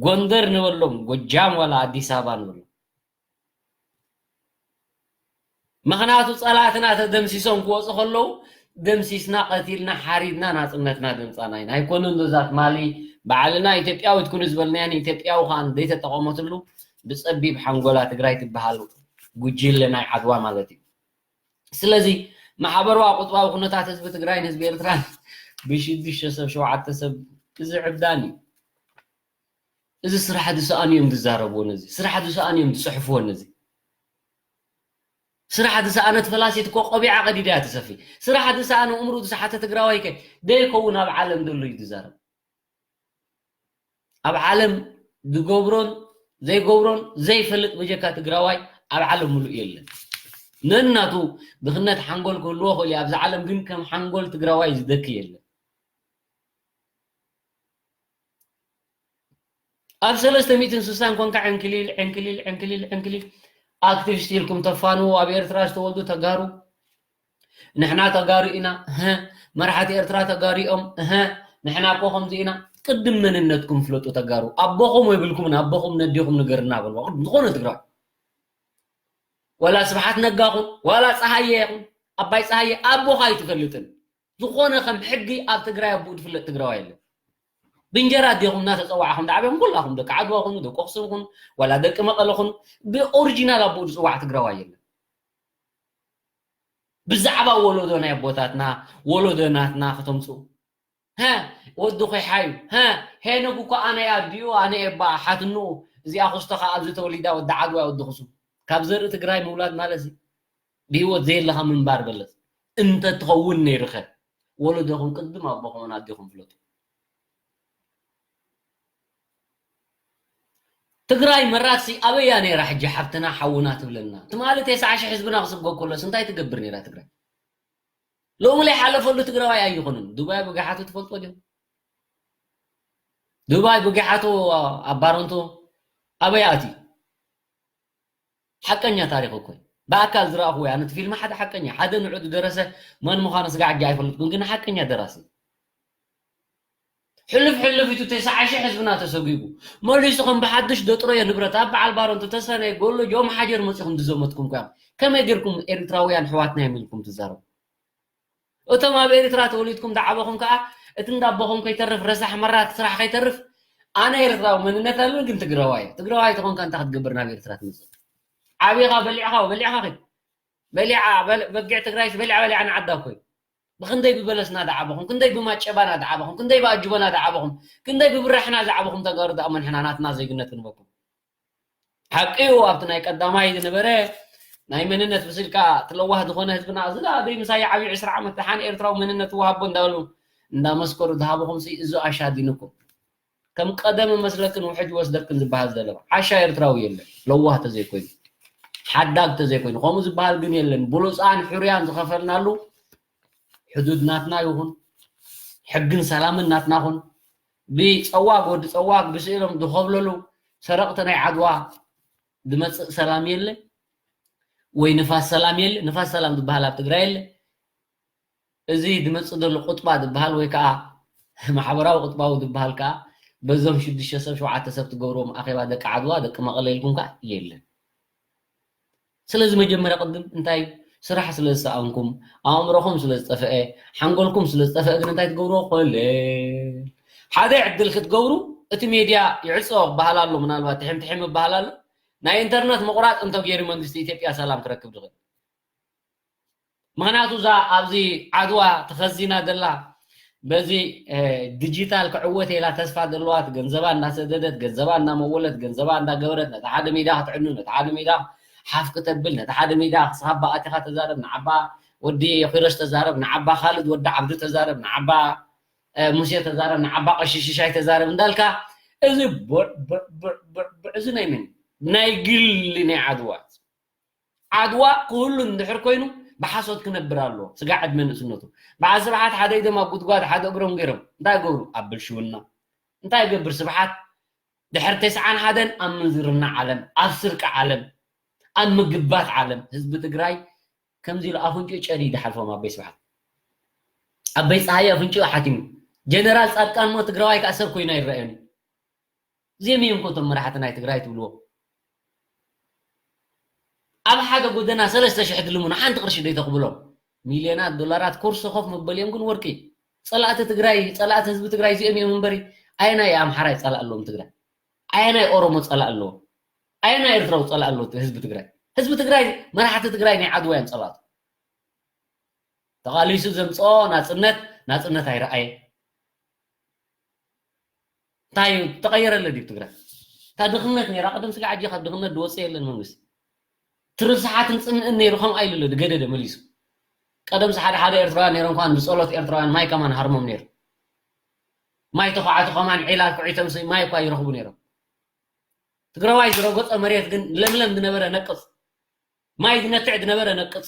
ጎንደር ንበሎም፣ ጎጃም ዋላ ኣዲስ ኣበባ ንበሎም። ምኽንያቱ ጸላእትና ተደምሲሶም ክወፁ ከለዉ ደምሲስና፣ ቀቲልና፣ ሓሪድና ናጽነትና ደምጻና ኢና። ኣይኮነን ዶ እዛ ትማሊ ባዕልና ኢትዮጵያዊት ኩኑ ዝበልናያ ንኢትዮጵያዊ ከኣ ዘይተጠቐመትሉ ብጸቢብ ሓንጎላ ትግራይ ትበሃል ጉጅለ ናይ ዓድዋ ማለት እዩ። ስለዚ ማሕበራዊ ቁጥባዊ ኩነታት ህዝቢ ትግራይን ህዝቢ ኤርትራን ብሽዱሽተ ሰብ ሸውዓተ ሰብ እዚ ዕብዳን እዩ። እዚ ስራሕ ዝሰኣኑ እዮም ዝዛረብዎ ነዚ። ስራሕ ዝሰኣኑ እዮም ዝፅሕፍዎ ነዚ። ስራሕ ዝሰኣነት ፈላሲት እኮ ቆቢዓ ቀዲዳ እያ ትሰፊ። ስራሕ ዝሰኣነ እምሩ ዝሰሓተ ትግራዋይ ከ ደይከውን ኣብ ዓለም ዘሎ እዩ ዝዛረብ። ኣብ ዓለም ዝገብሮን ዘይገብሮን ዘይፈልጥ ብጀካ ትግራዋይ ኣብ ዓለም ሙሉእ የለን። ነናቱ ድኽነት ሓንጎል ክህልዎ ክእል እዩ። ኣብዚ ዓለም ግን ከም ሓንጎል ትግራዋይ ዝደኪ የለን። ኣብ ሰለስተ ሚእትን ስሳን ኮንካ ዕንክሊል፣ ዕንክሊል፣ ዕንክሊል፣ ዕንክሊል። ኣክቲቪስት ኢልኩም ተፋንዉ፣ ኣብ ኤርትራ ዝተወልዱ ተጋሩ፣ ንሕና ተጋሩ ኢና፣ እህ፣ መራሕቲ ኤርትራ ተጋሩ እዮም፣ እህ፣ ንሕና እኮ ከምዚ ኢና። ቅድም መንነትኩም ፍለጡ ተጋሩ። ኣቦኹም የብልኩምን፣ ኣቦኹም ነዲኹም ንገርና በልዋ። ቅድም ዝኾነ ትግራዋይ። ዋላ ስብሓት ነጋ ኹን፣ ዋላ ፀሃየ ይኹን፣ ኣባይ ፀሃየ ኣቦኻ ኣይትፈልጥን። ዝኾነ ከም ሕጊ ኣብ ትግራይ ኣቦኡ ዝፍለጥ ትግራዋይ የለን። ብእንጀራ ኣዴኹም እናተፀዋዕኹም ዝዓበኹም ኩላኹም ደቂ ዓድዋ ኹኑ፣ ደቂ ኣኽሱም ኹኑ፣ ዋላ ደቂ መቐለ ኹኑ፣ ብኦሪጂናል ኣቦኡ ዝፅዋዕ ትግራዋይ የለን። ብዛዕባ ወለዶ ናይ ኣቦታትና፣ ወለዶ ናትና ከተምፅኡ። ሀ፣ ወዲ ኮይሓዩ፣ ሀ፣ ሄኖክ እኮ ኣነ ኣዲኡ፣ ኣነ እባ ሓትንኡ፣ እዚኣ ክስቶ ከኣ ኣብዚ ተወሊዳ ወዲ ዓድዋ ወዲ ኣኽሱም። ካብ ዘርኢ ትግራይ ምውላድ ማለት እዚ ብህይወት ዘየለኻ ምንባር በለስ። እንተትኸውን ነይርኸ? ወለዶኹም ቅድም ኣቦኹምን ኣዴኹም ፍለጡ። ትግራይ መራትሲ ኣበያ ነይራ ሕጂ ሓብትና ሓውና ትብለና? ትማሊ ተስዓ ሺሕ ህዝብና ክስጎ ከሎስ እንታይ ትገብር ነይራ ትግራይ? ሎሚ ዘይሓለፈሉ ትግራዋይ ኣይኾንን። ዱባይ ብግሓቱ ትፈልጦ ዲኹም? ዱባይ ብግሓቱ ኣብ ባረንቱ ኣበይ ኣትዩ? ሓቀኛ ታሪኽ እኮ እዩ። ብኣካል ዝረኣኹዎ እያ። ነቲ ፊልም ሓደ ሓቀኛ፣ ሓደ ንዑ ዝደረሰ መን ምዃኑ ስጋዕ ሕጂ ኣይፈልጥኩን፣ ግን ሓቀኛ ደራሲ። ሕልፍ ሕልፍ ኢቱ ተስዓ ሺሕ ህዝብና ተሰጒጉ። መሊሱ ከም ብሓድሽ ደጥረዮ ንብረት ኣብ በዓል ባረንቱ፣ ተሰነይ፣ ጎሎጅ፣ ኦም ሓጀር መጺኹም ዝዘመትኩም እኮ እዮም። ከመይ ጌርኩም ኤርትራውያን ኣሕዋትና እዮም ኢልኩም ትዛረቡ? እቶም ኣብ ኤርትራ ተወሊድኩም ዝዓበኹም ከኣ፣ እቲ እንዳ ኣቦኹም ከይተርፍ፣ ረሳሕ መራት ስራሕ ከይተርፍ፣ ኣነ ኤርትራዊ መንነት ኣለኒ፣ ግን ትግራዋይ እየ። ትግራዋይ ተኾንካ እንታይ ክትገብር ናብ ኤርትራ ትመጽእ? ዓቢኻ በሊዕኻ፣ በሊዕኻ ኺድ። በሊዓ፣ በል-፣ በጊዕ ትግራይስ በሊዓ፣ በሊዓ ንዓዳ እኮ እዩ። ብኽንደይ ብበለስና ዝዓበኹም፣ ክንደይ ብማጨባና ዝዓበኹም፣ ክንደይ ብኣጅቦና ዝዓበኹም፣ ክንደይ ብብራሕና ዝዓበኹም ተጋሩ ደኣ መን ሕና ናትና ዜግነት ክንበኩም? ሓቂ እዩ፣ ኣብቲ ናይ ቀዳማይ ዝነበረ ናይ መንነት ብስልካ እቲ ለዋህ ዝኾነ ህዝብና፣ እዚ ደኣ ደይ ምሳይ ዓብዩ ዕስራ ዓመት ደሓን ኤርትራዊ መንነት ወሃቦ እንዳበሉ እንዳመስከሩ ዝሃብኹም ሲ፣ እዚ ኣሻዲንኩም። ከም ቀደም መስለክን ውሕጅ ወስደክን ዝበሃል ዘሎ ዓሻ ኤርትራዊ የለን፣ ለዋህ ተዘይኮይኑ፣ ሓዳግ ተዘይኮይኑ። ከምኡ ዝበሃል ግን የለን። ብሉፃን ሕሩያን ዝኸፈልናሉ ሕዱድ ናትና ይኹን፣ ሕግን ሰላምን ናትና ኹን፣ ብፀዋግ ወዲ ፀዋግ ብስእሎም ዝኸብለሉ ሰረቕቲ ናይ ዓድዋ ዝመፅእ ሰላም የለ ወይ ንፋስ ሰላም የለ። ንፋስ ሰላም ዝበሃል ኣብ ትግራይ የለ። እዚ ዝመፅእ ዘሎ ቁጥባ ዝበሃል ወይ ከዓ ማሕበራዊ ቁጥባዊ ዝበሃል ከዓ በዞም ሽዱሽተ ሰብ ሸውዓተ ሰብ ትገብርዎም ኣኼባ ደቂ ዓድዋ ደቂ መቐለ ኢልኩም ከዓ የለን። ስለዚ መጀመርያ ቅድም እንታይ ስራሕ ስለ ዝሰኣንኩም፣ ኣእምሮኹም ስለ ዝጠፍአ፣ ሓንጎልኩም ስለ ዝጠፍአ ግን እንታይ ትገብርዎ? ኮለል። ሓደ ዕድል ክትገብሩ፣ እቲ ሜድያ ይዕጾ ክበሃል ኣሎ፣ ምናልባት ትሕም ትሕም ይበሃል ኣሎ። ናይ ኢንተርነት ምቑራጽ እንተ ገይሩ መንግስቲ ኢትዮጵያ ሰላም ክረክብ ዝኽእል። ምኽንያቱ እዛ ኣብዚ ዓድዋ ተኸዚና ዘላ በዚ፣ እ፣ ዲጂታል ክዕወት ኢላ ተስፋ ዘለዋ፣ ገንዘባ እንዳሰደደት፣ ገንዘባ እንዳመወለት፣ ገንዘባ እንዳገበረት፣ ነቲ ሓደ ሜዳ ክትዕኑ፣ ነቲ ሓደ ሜዳ ሓፍ ክተብል፣ ነቲ ሓደ ሜዳ ክሳብ ኣቲኻ ተዛረብ፣ ንዓባ ወዲ ኪሮስ ተዛረብ፣ ንዓባ ካልድ ወዲ ዓብዱ ተዛረብ፣ ንዓባ፣ እ፣ ሙሴ ተዛረብ፣ ንዓባ ቀሺ ሽሻይ ተዛረብ እንዳልካ፣ እዚ ቦዕ፣ ቦዕ፣ ቦዕ፣ ቦዕ፣ ቦዕ፣ እዚ ናይ መን? ናይ ግሊ ናይ ዓድዋ። ዓድዋ ክህሉ እንድሕር ኮይኑ፣ ብሓሶት ክነብር ኣለዎ። ስጋዕ ዕድመ ንእስነቱ። በዓል ስብሓት ሓደ ኢዶም ኣብ ጉድጓድ ሓደ እግሮም ገይሮም እንታይ ይገብሩ? ኣብ ብልሽውና። እንታይ ይገብር ስብሓት? ድሕሪ ተስዓን ሓደን ኣብ ምንዝርና ዓለም፣ ኣብ ስርቂ ዓለም፣ ኣብ ምግባት ዓለም ህዝቢ ትግራይ ከምዚ ኢሉ ኣፍንጭኡ ጨድዩ ድሓልፎም ኣበይ ስብሓት ኣበይ ፀሃይ ኣፍንጭኡ ሓቲሙ። ጀነራል ፃድቃን ሞ ትግራዋይ ከዓ ሰብ ኮይኑ ኣይረኣየኒ። እዚኦም እዮም ኮቶም መራሕቲ ናይ ትግራይ ትብልዎ። ኣብ ሓደ ጎደና ሰለስተ ሽሕ ድልምኑ ሓንቲ ቅርሺ ደይተኽብሎም ሚልዮናት ዶላራት ኮርሶ ኮፍ መበሊኦም ግን ወርቂ። ፀላእቲ ትግራይ ፀላእቲ ህዝቢ ትግራይ እዚኦም እዮም እምበሪ። ኣየናይ ኣምሓራይ ፀላእ ኣለዎም ትግራይ? ኣየናይ ኦሮሞ ፀላእ ኣለዎ? ኣየናይ ኤርትራዊ ፀላእ ኣለዎ ህዝቢ ትግራይ? ህዝቢ ትግራይ መራሕቲ ትግራይ ናይ ዓድዋ እዮም ፀላእቱ። ተቓሊሱ ዘምፅኦ ናፅነት ናፅነት ኣይረኣየ። እንታይ ተቐየረለ ድዩ ትግራይ? እታ ድኽነት ነይራ ቀደም ስጋ ዓጂ ካብ ድኽነት ዝወፀ የለን መንግስቲ ትርስሓትን ፅምእን ነይሩ ከም ኣይልሎ ገደደ መሊሱ። ቀደም ሓደ ሓደ ኤርትራውያን ነይሮም ከማን ብፀሎት ኤርትራውያን ማይ ከማን ሃርሞም ነይሩ። ማይ ተኳዕቱ ከማን ዒላ ኩዒቶም ማይ እኳ ይረኽቡ ነይሮም። ትግራዋይ ዝረገፆ መሬት ግን ለምለም ዝነበረ ነቅፅ፣ ማይ ዝነትዕ ዝነበረ ነቅፅ፣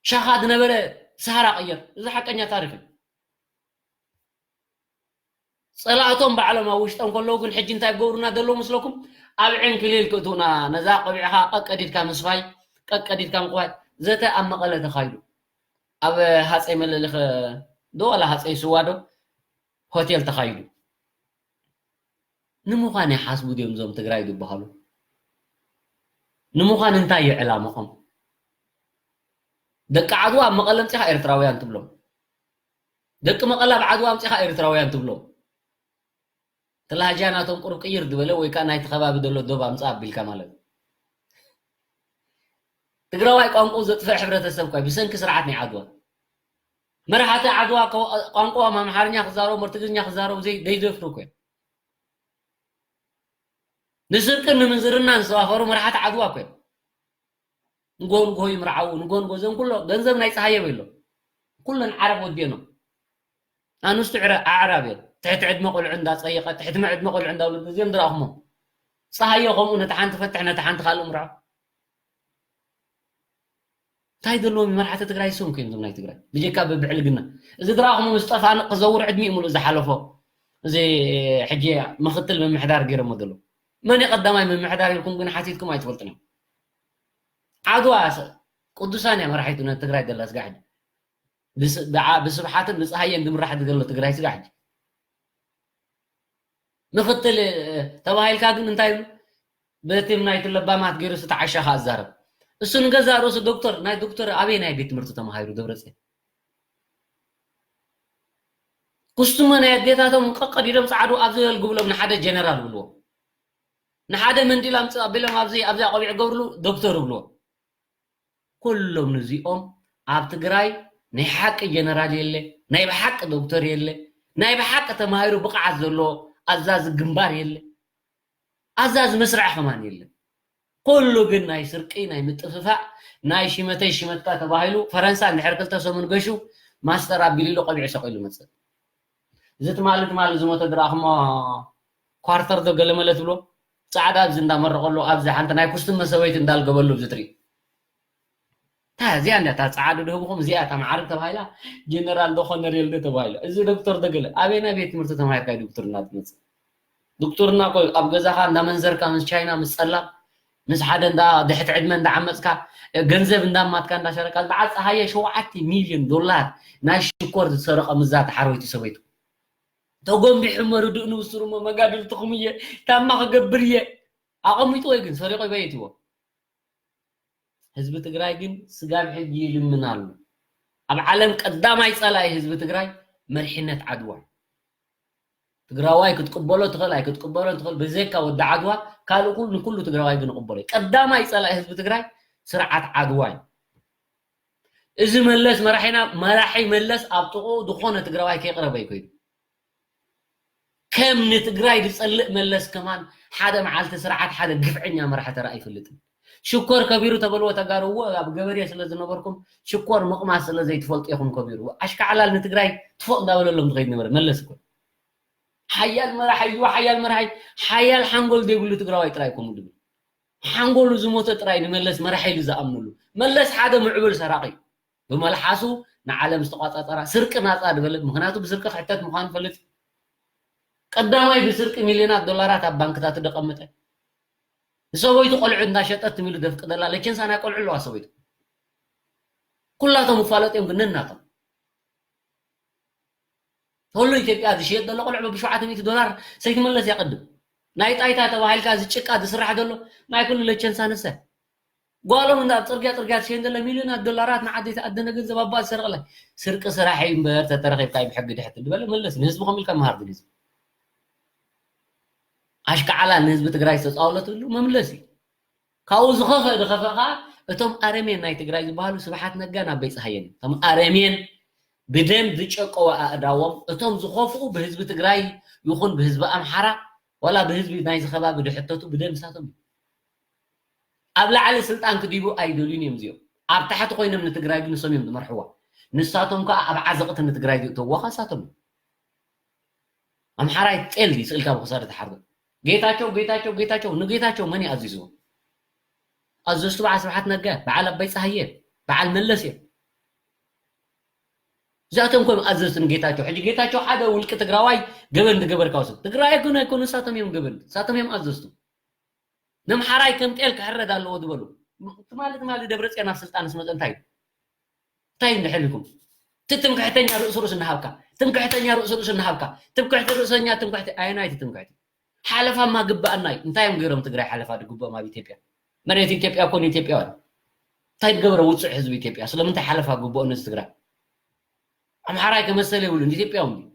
ሻኻ ዝነበረ ሰሃራ ቀየር። እዚ ሓቀኛ ታሪክ እዩ። ፀላእቶም ባዕሎም ኣብ ውሽጦም ከለዉ ግን ሕጂ እንታይ ክገብሩና ዘለዉ መስለኩም? ኣብ ዕንክሊል ክእትውና ነዛ ቆቢዕኻ ቀቀዲድካ ምስፋይ ቀቀዲድካ ምቕባይ ዘተ ኣብ መቐለ ተኻይዱ ኣብ ሃፀይ መለሊኸ ዶ ዋላ ሃፀይ ስዋ ዶ ሆቴል ተኻይዱ። ንምዃን ይሓስቡ ድዮም እዞም ትግራይ ዝበሃሉ? ንምዃን እንታይ እዩ ዕላምኦም? ደቂ ዓድዋ ኣብ መቐለ ኣምፂኻ ኤርትራውያን ትብሎም። ደቂ መቐለ ኣብ ዓድዋ ኣምፂኻ ኤርትራውያን ትብሎም። ተላሃጃ ናቶም ቁሩብ ቅይር ዝበለ ወይ ከዓ ናይቲ ከባቢ ዘሎ ዶብ ኣምፃ ኣቢልካ ማለት እዩ። ትግራዋይ ቋንቋ ዘጥፍእ ሕብረተሰብ ኳ ብሰንኪ ስርዓት ናይ ዓድዋ መራሕቲ ዓድዋ ቋንቋ ኣምሓርኛ ክዛረቡ ትግርኛ ክዛረቡ ዘይደፍሩ እኮ ንስርቅን ንምንዝርናን ዝተዋፈሩ መራሕቲ ዓድዋ እኮ ንጎ ንጎ ይምርዓው ንጎ ንጎ ዘን ኩሎ ገንዘብ ናይ ፀሃየ በሎ ኩለን ዓረብ ወዲየኖም ኣንስቱ ዕረ ኣዕራብ እየን ትሕቲ ዕድመ ቆልዑ እንዳፀየቀ ትሕቲ ዕድመ ቆልዑ እንዳውለዱ እዚኦም ዝረኣኹሞ ፀሃየ ከምኡ ነቲ ሓንቲ ፈትሕ ነቲ ሓንቲ ካልእ ምርዖ እንታይ ዘለዎም መራሕቲ ትግራይ ስም ኮይኖም ናይ ትግራይ ብጀካ ብብዕልግና እዚ ዝረኣኹሞ ምስ ጠፋንቅ ክዘውር ዕድሚኡ ሙሉእ ዝሓለፎ እዚ ሕጂ ምክትል ምምሕዳር ገይሮሞ ዘለዉ መን ቀዳማይ ምምሕዳር ኢልኩም ግን ሓቲትኩም ኣይትፈልጡን እዮም ዓድዋ ቅዱሳን እያ መራሒቱ ነ ትግራይ ደላ ስጋ ሕጂ ብስብሓትን ብፀሃየን ዝምራሕ ዘሎ ትግራይ ስጋ ሕጂ ምክትል ተባሂልካ ግን እንታይ በቲ ናይ ለባማት ገይሩ ዝተዓሸኻ ኣዛረብ እሱ ንገዛ ርእሱ ዶክተር ናይ ዶክተር ኣበይ ናይ ቤት ትምህርቲ ተማሃሩ ደብረፅዮን ኩስቱመ ናይ ኣዴታቶም ቀቀዲዶም ፃዕዱ ኣብዚ ዘልግብሎም ንሓደ ጀነራል ብልዎ ንሓደ መንዲል ኣምፅእ ኣቢሎም ኣብዚ ኣብዚኣ ቆቢዕ ገብርሉ ዶክተር ብልዎ ኩሎም ንዚኦም ኣብ ትግራይ ናይ ሓቂ ጀነራል የለ ናይ ብሓቂ ዶክተር የለ ናይ ብሓቂ ተማሂሩ ብቕዓት ዘለዎ ኣዛዚ ግንባር የለ ኣዛዚ መስርዕ ከማን የለ ኩሉ ግን ናይ ስርቂ ናይ ምጥፍፋእ ናይ ሽመተይ ሽመትካ ተባሂሉ ፈረንሳ እንድሕር ክልተ ሰሙን ገሹ ማስተር ኣቢሉ ኢሉ ቆቢዑ ሰቂሉ መፅእ እዚ ትማሊ ትማሊ ዝሞተ ድረኣኹሞ ኳርተር ዶ ገለመለ ትብሎ ፃዕዳ ኣብዚ እንዳመረቀሉ ኣብዚ ሓንቲ ናይ ኩስቱም መሰበይቲ እንዳልገበሉ ኣብዚ ትርኢ እታ እዚኣ እንዳ እታ ፃዓዱ ድህብኹም እዚኣ እታ መዓርግ ተባሂላ ጀነራል ዶ ኮነሬል ዶ ተባሂላ እዚ ዶክተር ዶ ገለ ኣበይ ናይ ቤት ትምህርቲ ተማሂርካ ዶክተርና ትመፅእ ዶክተርና እኮ ኣብ ገዛኻ እንዳመንዘርካ ምስ ቻይና ምስ ፀላም ምስ ሓደ እንዳ ድሕቲ ዕድመ እንዳዓመፅካ ገንዘብ እንዳማትካ እንዳሸረካ በዓል ፀሃየ ሸውዓተ ሚልዮን ዶላር ናይ ሽኮር ዝሰረቐ ምዛ ተሓርበይቲ ሰበይቱ ተጎንቢሑ መርድእ ንብስሩ እሞ መጋድልትኹም እየ ታማ ክገብር እየ ኣቐሚጡ ወይ ግን ሰሪቆ ይበየትዎ ህዝቢ ትግራይ ግን ስጋብ ሕጂ ይልምን ኣሎ ኣብ ዓለም ቀዳማይ ፀላኢ ህዝቢ ትግራይ መርሒነት ዓድዋ ትግራዋይ ክትቅበሎ ትኽእል ኣይክትቅበሎ ትኽእል ብዘይካ ወዲ ዓድዋ ካልእ ኩሉ ንኩሉ ትግራዋይ ግን ይቅበሎ እዩ ቀዳማይ ፀላኢ ህዝቢ ትግራይ ስርዓት ዓድዋ እዩ እዚ መለስ መራሒና መራሒ መለስ ኣብ ጥቕኡ ዝኾነ ትግራዋይ ከይቅረበ እዩ ኮይኑ ከም ንትግራይ ዝፀልእ መለስ ከማን ሓደ መዓልቲ ስርዓት ሓደ ግፍዐኛ መራሒ ተራእ ይፈልጥን ሽኮር ከቢሩ ተበልዎ ተጋርዎ ኣብ ገበሬ ስለ ዝነበርኩም ሽኮር ምቕማስ ስለ ዘይትፈልጡ ኢኹም ከቢሩ ኣሽካዕላል ንትግራይ ትፎቕ እንዳበለሎም ዝኸይድ ነበረ መለስ እኮ ሓያል መራሒ እዩ ሓያል መራሒ ሓያል ሓንጎል ዘይብሉ ትግራዋይ ጥራይ ከምኡ ዝብል ሓንጎሉ ዝሞተ ጥራይ ንመለስ መራሒ ኢሉ ዝኣምንሉ። መለስ ሓደ ምዕቡል ሰራቒ እዩ። ብመልሓሱ ንዓለም ዝተቋጻጸራ ስርቂ ናጻ ዝበለ፣ ምኽንያቱ ብስርቂ ክሕተት ምዃኑ ይፈልጥ። ቀዳማይ ብስርቂ ሚልዮናት ዶላራት ኣብ ባንክታት ደቐመጠ። ንሰበይቱ ቆልዑ እንዳሸጠት ትም ኢሉ ደፍቅደላ። ለቸንሳ ናይ ቆልዑ ኣለዋ ሰበይቱ። ኩላቶም ይፋለጡ እዮም ግን ነናቶም። ተሎ ኢትዮጵያ ዝሽየጥ ዘሎ ቆልዑ ብሸውዓተ ሚእቲ ዶላር ሰይትመለስ እያ ቅድም። ናይ ጣይታ ተባሂልካ እዚ ጭቃ ዝስራሕ ዘሎ ናይ ኩሉ ለቸንሳ ንሰ። ጓሎም እንዳ ኣብ ጽርግያ ጽርግያ ትሸይን ዘለ ሚልዮናት ዶላራት ንዓዲ ተኣደነ ገንዘብ ኣባ ዝሰረቕላ። ስርቂ ስራሕ እዩ እምበር ተተረኺብካ እዩ ብሕጊ ድሕት ዝበለ መለስ ንህዝቢ ከም ኢልካ መሃር ድልዩ። ኣሽካዓላ ንህዝቢ ትግራይ ዝተጻወለትሉ መምለስ እዩ። ካብኡ ዝኸፈ ዝኸፈ ኸዓ እቶም ኣረሜን ናይ ትግራይ ዝበሃሉ ስብሓት ነጋን ኣበይ ፀሃየን እዮም። እቶም ኣረሜን ብደም ዝጨቀወ ኣእዳዎም እቶም ዝኸፍኡ ብህዝቢ ትግራይ ይኹን ብህዝቢ ኣምሓራ ዋላ ብህዝቢ ናይዚ ከባቢ ድሕተቱ ብደም ንሳቶም እዮም። ኣብ ላዕሊ ስልጣን ክዲቡ ኣይደልዩን እዮም እዚኦም። ኣብ ታሕቲ ኮይኖም ንትግራይ ግን ንሶም እዮም ዝመርሕዋ። ንሳቶም ከዓ ኣብ ዓዘቕቲ ንትግራይ ዝእተውዋ ከዓ ንሳቶም እዮም። ኣምሓራይ ጤል ድዩ ስእልካ ብክሳዱ ተሓርዶ? ጌታቸው ጌታቸው ጌታቸው ንጌታቸው መን እዩ ኣዚዝዎ? ኣዘዝቱ በዓል ስብሓት ነጋ፣ በዓል ኣባይ ፀሃየ፣ በዓል መለስ እዮም። እዚኣቶም ኮም ኣዘዝቲ ንጌታቸው። ሕጂ ጌታቸው ሓደ ውልቂ ትግራዋይ ገበን ዝገበርካ ውስን ትግራይ ኣይኮነ ኣይኮኑ ንሳቶም እዮም ገበን ንሳቶም እዮም ኣዘዝቱ። ነምሓራይ ከም ጤል ክሕረድ ኣለዎ ዝበሉ ትማሊ ትማሊ ደብረፅዮን ኣብ ስልጣን ስመፀ እንታይ እዩ? እንታይ እንድሕር ኢልኩም ትምክሕተኛ ርእሱ ርእሱ እናሃብካ ትምክሕተኛ ርእሱ ርእሱ እናሃብካ ትምክሕቲ ርእሰኛ ትምክሕቲ ኣየናይቲ ትምክሕቲ ሓለፋማ ግባኣና እዩ። እንታይ እዮም ገይሮም ትግራይ ሓለፋ ድግብኦም ኣብ ኢትዮጵያ መሬት ኢትዮጵያ ኮን ኢትዮጵያውያን እንታይ ገበረ ውፅዕ ህዝቢ ኢትዮጵያ ስለምንታይ ሓለፋ ግብኦ ነዚ ትግራይ ኣምሓራይ ከመሰለ ይብሉን ኢትዮጵያውን ድዩ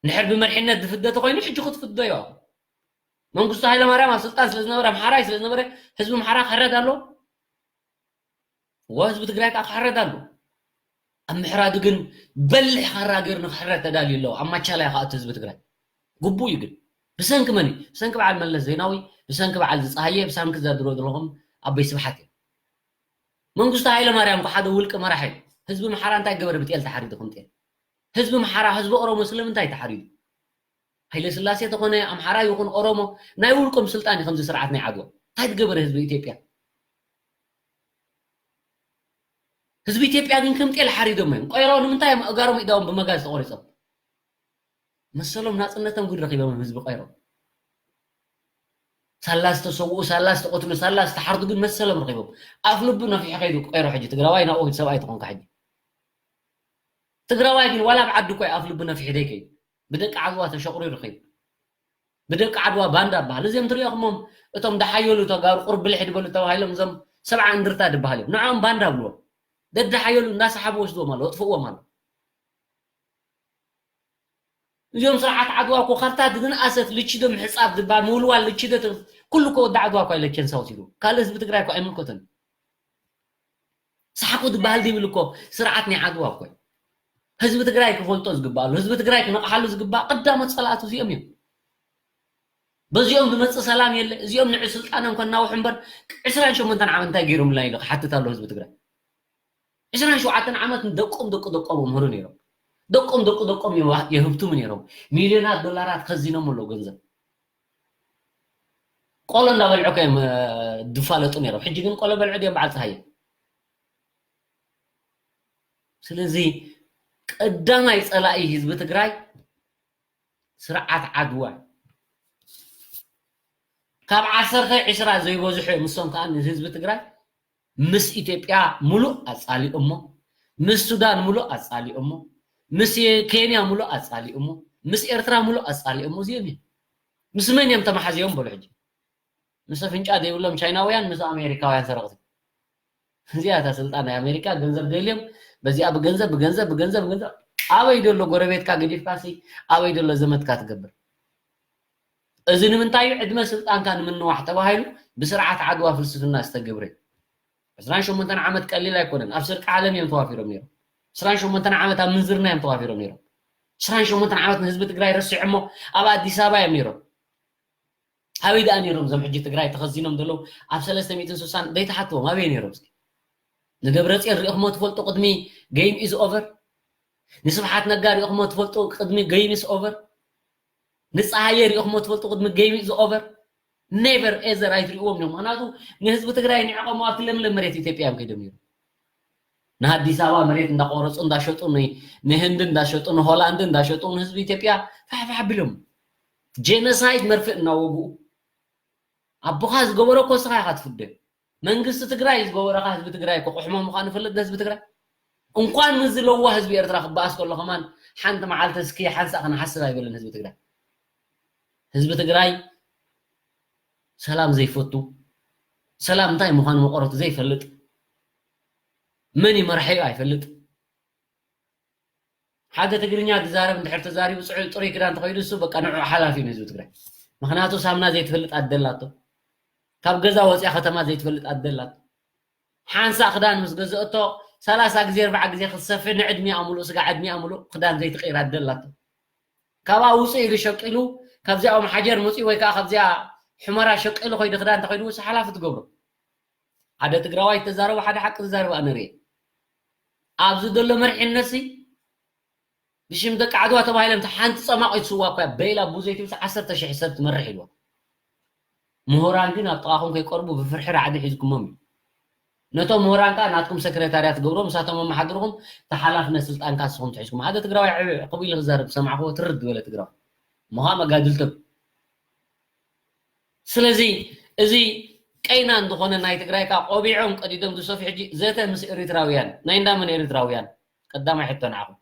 ንድሕር ብመርሒነት ዝፍደ ተኮይኑ ሕጂ ክትፍደዮ መንግስቱ ሃይለማርያም ኣብ ስልጣን ስለዝነበረ ኣምሓራይ ስለዝነበረ ህዝቢ ኣምሓራ ክሕረድ ኣሎ እዎ ህዝቢ ትግራይ ከዓ ክሕረድ ኣሎ ኣብ ምሕራዱ ግን በሊሕ ካራ ገይሩ ንክሕረድ ተዳልዩ ኣለዎ ኣብ ማቻላይ ክኣቱ ህዝቢ ትግራይ ግቡእ እዩ ግን ብሰንኪ መን እዩ ብሰንኪ በዓል መለስ ዜናዊ ብሰንኪ በዓል ዝፀሃየ ብሰንኪ ዘድሮ ዘለኹም ኣበይ ስብሓት እዮም መንግስቱ ሃይለማርያም እኮ ሓደ ውልቂ መራሒ እዩ ህዝቢ ኣምሓራ እንታይ ገበረ ብጤል ተሓሪዱ ከም ጤል ህዝቢ ኣምሓራ ህዝቢ ኦሮሞ ስለምንታይ ተሓሪዱ ሃይለ ስላሴ ተኾነ ኣምሓራ ይኹን ኦሮሞ ናይ ውልቆም ስልጣን እዩ ከምዚ ስርዓት ናይ ዓድዋ እንታይ ትገበረ ህዝቢ ኢትዮጵያ ህዝቢ ኢትዮጵያ ግን ከም ጤል ሓሪዶም እዮም ቆይሮ ንምንታይ እዮም ኣእጋሮም ኢዳዎም ብመጋዝ ተቆሪፆም መሰሎም ናፅነቶም ግን ረኪቦም ህዝቢ ቆይሮ ሳላ ዝተሰውኡ ሳላ ዝተቆትሉ ሳላ ዝተሓርዱ ግን መሰሎም ረኪቦም ኣፍ ልቡ ነፊሑ ከይዱ ቆይሮ ሕጂ ትግራዋይ ናብኡ ሰብኣይ ተኾንካ ሕጂ ትግራዋይ ግን ዋላ ኣብ ዓዲ እኮ ኣፍ ልቡ ነፊሑ ደይከይዱ ብደቂ ዓድዋ ተሸቑሪሩ ከይዱ ብደቂ ዓድዋ ባንዳ በሃል እዚኦም ትሪኦኹሞም እቶም ደሓየሉ ተጋሩ ቁርብልሕ ድበሉ ተባሂሎም እዞም ሰብዓ እንድርታ ድበሃል እዮም ንዕኦም ባንዳ ብልዎም ደደሓየሉ እናሰሓቡ ወስድዎም ኣሎ ወጥፍእዎም ኣሎ እዚኦም ስርዓት ዓድዋ እኮ ካብታ ድንኣሰት ልችዶ ምሕፃብ ዝበሃል ምውልዋል ልችዶ ኩሉ እኮ ወዲ ዓድዋ እኳ ኢለ ቸንሳ ወሲዱ ካልእ ህዝቢ ትግራይ እኳ ኣይምልከቶን ሳሕቁ ዝበሃል ድብል እኮ ስርዓት ናይ ዓድዋ እኮ ህዝቢ ትግራይ ክፈልጦ ዝግባኣሉ ህዝቢ ትግራይ ክነቕሓሉ ዝግባእ ቀዳሞት ፀላእቱ እዚኦም እዮም በዚኦም ዝመፅእ ሰላም የለ እዚኦም ንዕ ስልጣኖም ከናውሑ እምበር ዕስራን ሸሞንተን ዓመት እንታይ ገይሮምልና ኢሉ ክሓትት ኣሎ ህዝቢ ትግራይ ዕስራን ሸውዓተን ዓመት ደቆም ደቂ ደቆም ይምህሩ ነይሮም ደቆም ደቂ ደቆም የህብትሙ ነይሮም ሚልዮናት ዶላራት ከዚኖም ኣለዉ ገንዘብ ቆሎ እንዳበልዑ ከዮም ድፋለጡ ነይሮም ሕጂ ግን ቆሎ በልዑ ድዮም በዓል ፀሃየ ስለዚ ቀዳማይ ፀላኢ ህዝቢ ትግራይ ስርዓት ዓድዋ ካብ ዓሰርተ ዒስራ ዘይበዝሑ እዮም እሶም ከዓ ንህዝቢ ትግራይ ምስ ኢትዮጵያ ሙሉእ ኣፃሊኦሞ ምስ ሱዳን ሙሉእ ኣፃሊኦሞ ምስ ኬንያ ሙሉእ ኣፃሊኦሞ ምስ ኤርትራ ሙሉእ ኣፃሊኦሞ እዚኦም እዮም ምስ መን እዮም ተማሓዚኦም በሉ ሕጂ ምስ ኣፍንጫ ዘይብሎም ቻይናውያን ምስ ኣሜሪካውያን ሰረቕቲ እዚኣ እታ ስልጣን ናይ ኣሜሪካ ገንዘብ ደልዮም በዚኣ ብገንዘብ ብገንዘብ ብገንዘብ ብገንዘብ ኣበይ ደሎ ጎረቤትካ ገዲፍካ ሲ ኣበይ ደሎ ዘመትካ ትገብር እዚ ንምንታይ እዩ ዕድመ ስልጣንካ ንምንዋሕ ተባሂሉ ብስርዓት ዓድዋ ፍልስፍና ዝተገብረ ዕስራን ሸሞንተን ዓመት ቀሊል ኣይኮነን ኣብ ስርቂ ዓለም እዮም ተዋፊሮም ነይሮም ዕስራን ሸሞንተን ዓመት ኣብ ምንዝርና እዮም ተዋፊሮም ነይሮም ዕስራን ሸሞንተን ዓመት ንህዝቢ ትግራይ ረሲዖሞ ኣብ ኣዲስ ኣበባ እዮም ነይሮም ኣበይ ደኣ ነይሮም እዞም ሕጂ ትግራይ ተኸዚኖም ዘለዉ ኣብ ሰለስተ ሚእትን ስሳን ዘይተሓትዎም ኣበይ ነይሮም እስኪ ንደብረፅዮን ሪእኹሞ ትፈልጡ ቅድሚ game is over ንስብሓት ነጋ ሪእኹሞ ትፈልጡ ቅድሚ game is over ንፀሃየ ሪእኹሞ ትፈልጡ ቅድሚ game is over Never ever ኣይትሪእዎም እዮም። ምክንያቱ ንህዝቢ ትግራይ ንዕቆም ኣብቲ ለምለም መሬት ኢትዮጵያ እዮም ከይዶም ነይሩ። ንኣዲስ ኣበባ መሬት እንዳቆረፁ እንዳሸጡ፣ ንህንዲ እንዳሸጡ፣ ንሆላንድ እንዳሸጡ ንህዝቢ ኢትዮጵያ ፋሕፋሕ ኣቢሎም ጄኖሳይድ መርፍእ እናወግኡ ኣቦኻ ዝገበሮ እኮ እስኻ ኢኻ ትፍደ። መንግስቲ ትግራይ ዝገበረኻ ህዝቢ ትግራይ እኮ ቁሕሞ ምዃኑ ይፈልጥ ህዝቢ ትግራይ። እንኳን ምስዚ ለዋ ህዝቢ ኤርትራ ክበኣስ ከሎ ከማን ሓንቲ መዓልቲ እስኪ ሓንሳእ ክንሓስብ ኣይበለን ህዝቢ ትግራይ። ህዝቢ ትግራይ ሰላም ዘይፈቱ፣ ሰላም እንታይ ምዃኑ መቆረቱ ዘይፈልጥ፣ መን ይመርሐዩ ኣይፈልጥ። ሓደ ትግርኛ ዝዛረብ እንድሕር ተዛሪቡ ፅዑ-፣ ፅሩይ ክዳን ተኸይዱ እሱ በቃ ንዑ ሓላፊ እዩ ንህዝቢ ትግራይ። ምክንያቱ ሳምና ዘይትፈልጥ ኣደላቶ፣ ካብ ገዛ ወፂኣ ከተማ ዘይትፈልጥ ኣደላቶ። ሓንሳ ክዳን ምስ ገዘእቶ ሰላሳ ግዜ ኣርባዓ ግዜ ክትሰፊ ንዕድሚኣ ሙሉእ ስጋ ዕድሚኣ ሙሉእ ክዳን ዘይትቕይር ኣደላቶ። ካብኣ ውፅእ ኢሉ ሸቂሉ ካብዚኣ ኦም ሓጀር መፅኡ ወይ ከዓ ካብዚኣ ሕመራ ሸቂሉ ኮይዱ ክዳን ተኸይዱ ውስ ሓላፊ ትገብሮ። ሓደ ትግራዋይ ተዛረቡ ሓደ ሓቂ ዝዛረብ ኣነ ርኤ። ኣብዚ ዘሎ መሪሕነት ሲ ብሽም ደቂ ዓድዋ ተባሂሎም እታ ሓንቲ ጸማቒት ስዋ እኳ በይላ ቡዘይ ትብልሲ ዓሰርተ ሽሕ ሰብ ትመርሕ ኢልዋ። ምሁራን ግን ኣብ ጥቓኹም ከይቀርቡ ብፍርሒ ራዕዲ ሒዝኩሞም እዩ። ነቶም ምሁራን ከኣ ናትኩም ሰክሬታርያት ትገብሮ፣ ምሳቶም ኣመሓድርኹም፣ ተሓላፍነት ስልጣን ከኣ ንስኹም ትሒዝኩም። ሓደ ትግራዋይ ዕብዕ ዕቕብ ኢሉ ክዛረብ ዝሰማዕክዎ ትርር ዝበለ ትግራዋይ። ምዃም ኣጋድልቶም። ስለዚ እዚ ቀይናን ዝኾነ ናይ ትግራይ ከኣ ቆቢዖም ቀዲዶም ዝሰፍሑ ሕጂ ዘተ ምስ ኤሪትራውያን። ናይ እንዳመን ኤሪትራውያን? ቀዳማይ ሕቶ ንዓኹም።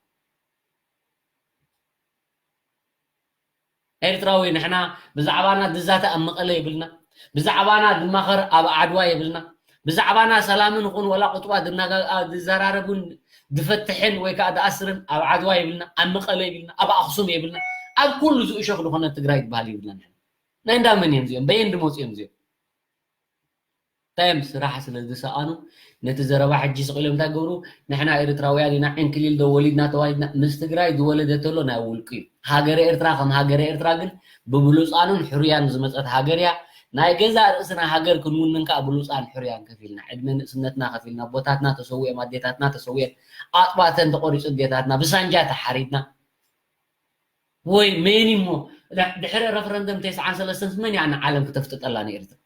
ኤርትራዊ ንሕና ብዛዕባና ድዛተ ኣብ መቐለ የብልና፣ ብዛዕባና ድማኸር ኣብ ዓድዋ የብልና፣ ብዛዕባና ሰላምን ኹን ወላ ቁጥባ ድናጋ-፣ ኣ-፣ ድዘራረቡን ድፈትሕን ወይ ከዓ ድኣስርን ኣብ ዓድዋ የብልና፣ ኣብ መቐለ የብልና፣ ኣብ ኣኽሱም የብልና፣ ኣብ ኩሉ ዝእሾኽ ዝኾነ ትግራይ ዝበሃል የብልና። ንሕና ናይ እንዳመን እዮም እዚኦም? በየን ድመፁ እዮም እዚኦም? እንታይ እዮም ስራሕ ስለ ዝሰኣኑ ነቲ ዘረባ ሕጂ ስቕ ኢሎም እንታይ ገብሩ? ንሕና ኤርትራውያን ኢና፣ ዕንክሊል ዶ ወሊድና ተዋሊድና? ምስ ትግራይ ዝወለደ ተሎ ናይ ውልቂ እዩ። ሃገረ ኤርትራ ከም ሃገረ ኤርትራ ግን ብብሉጻኑን ሕሩያን ዝመጸት ሃገር እያ። ናይ ገዛእ ርእስና ሃገር ክንውንን ከኣ ብሉጻን ሕሩያን ከፊልና፣ ዕድመ ንእስነትና ከፊልና፣ ኣቦታትና ተሰዊኦም፣ ኣዴታትና ተሰዊአን፣ ኣጥባተን ተቆሪጹ ኣዴታትና ብሳንጃ ተሓሪድና። ወይ መን እሞ ድ-፣ ድሕሪ ረፈረንደም ተስዓን ሰለስተን መን እያ ንዓለም ክተፍጥጠላ ንኤርትራ?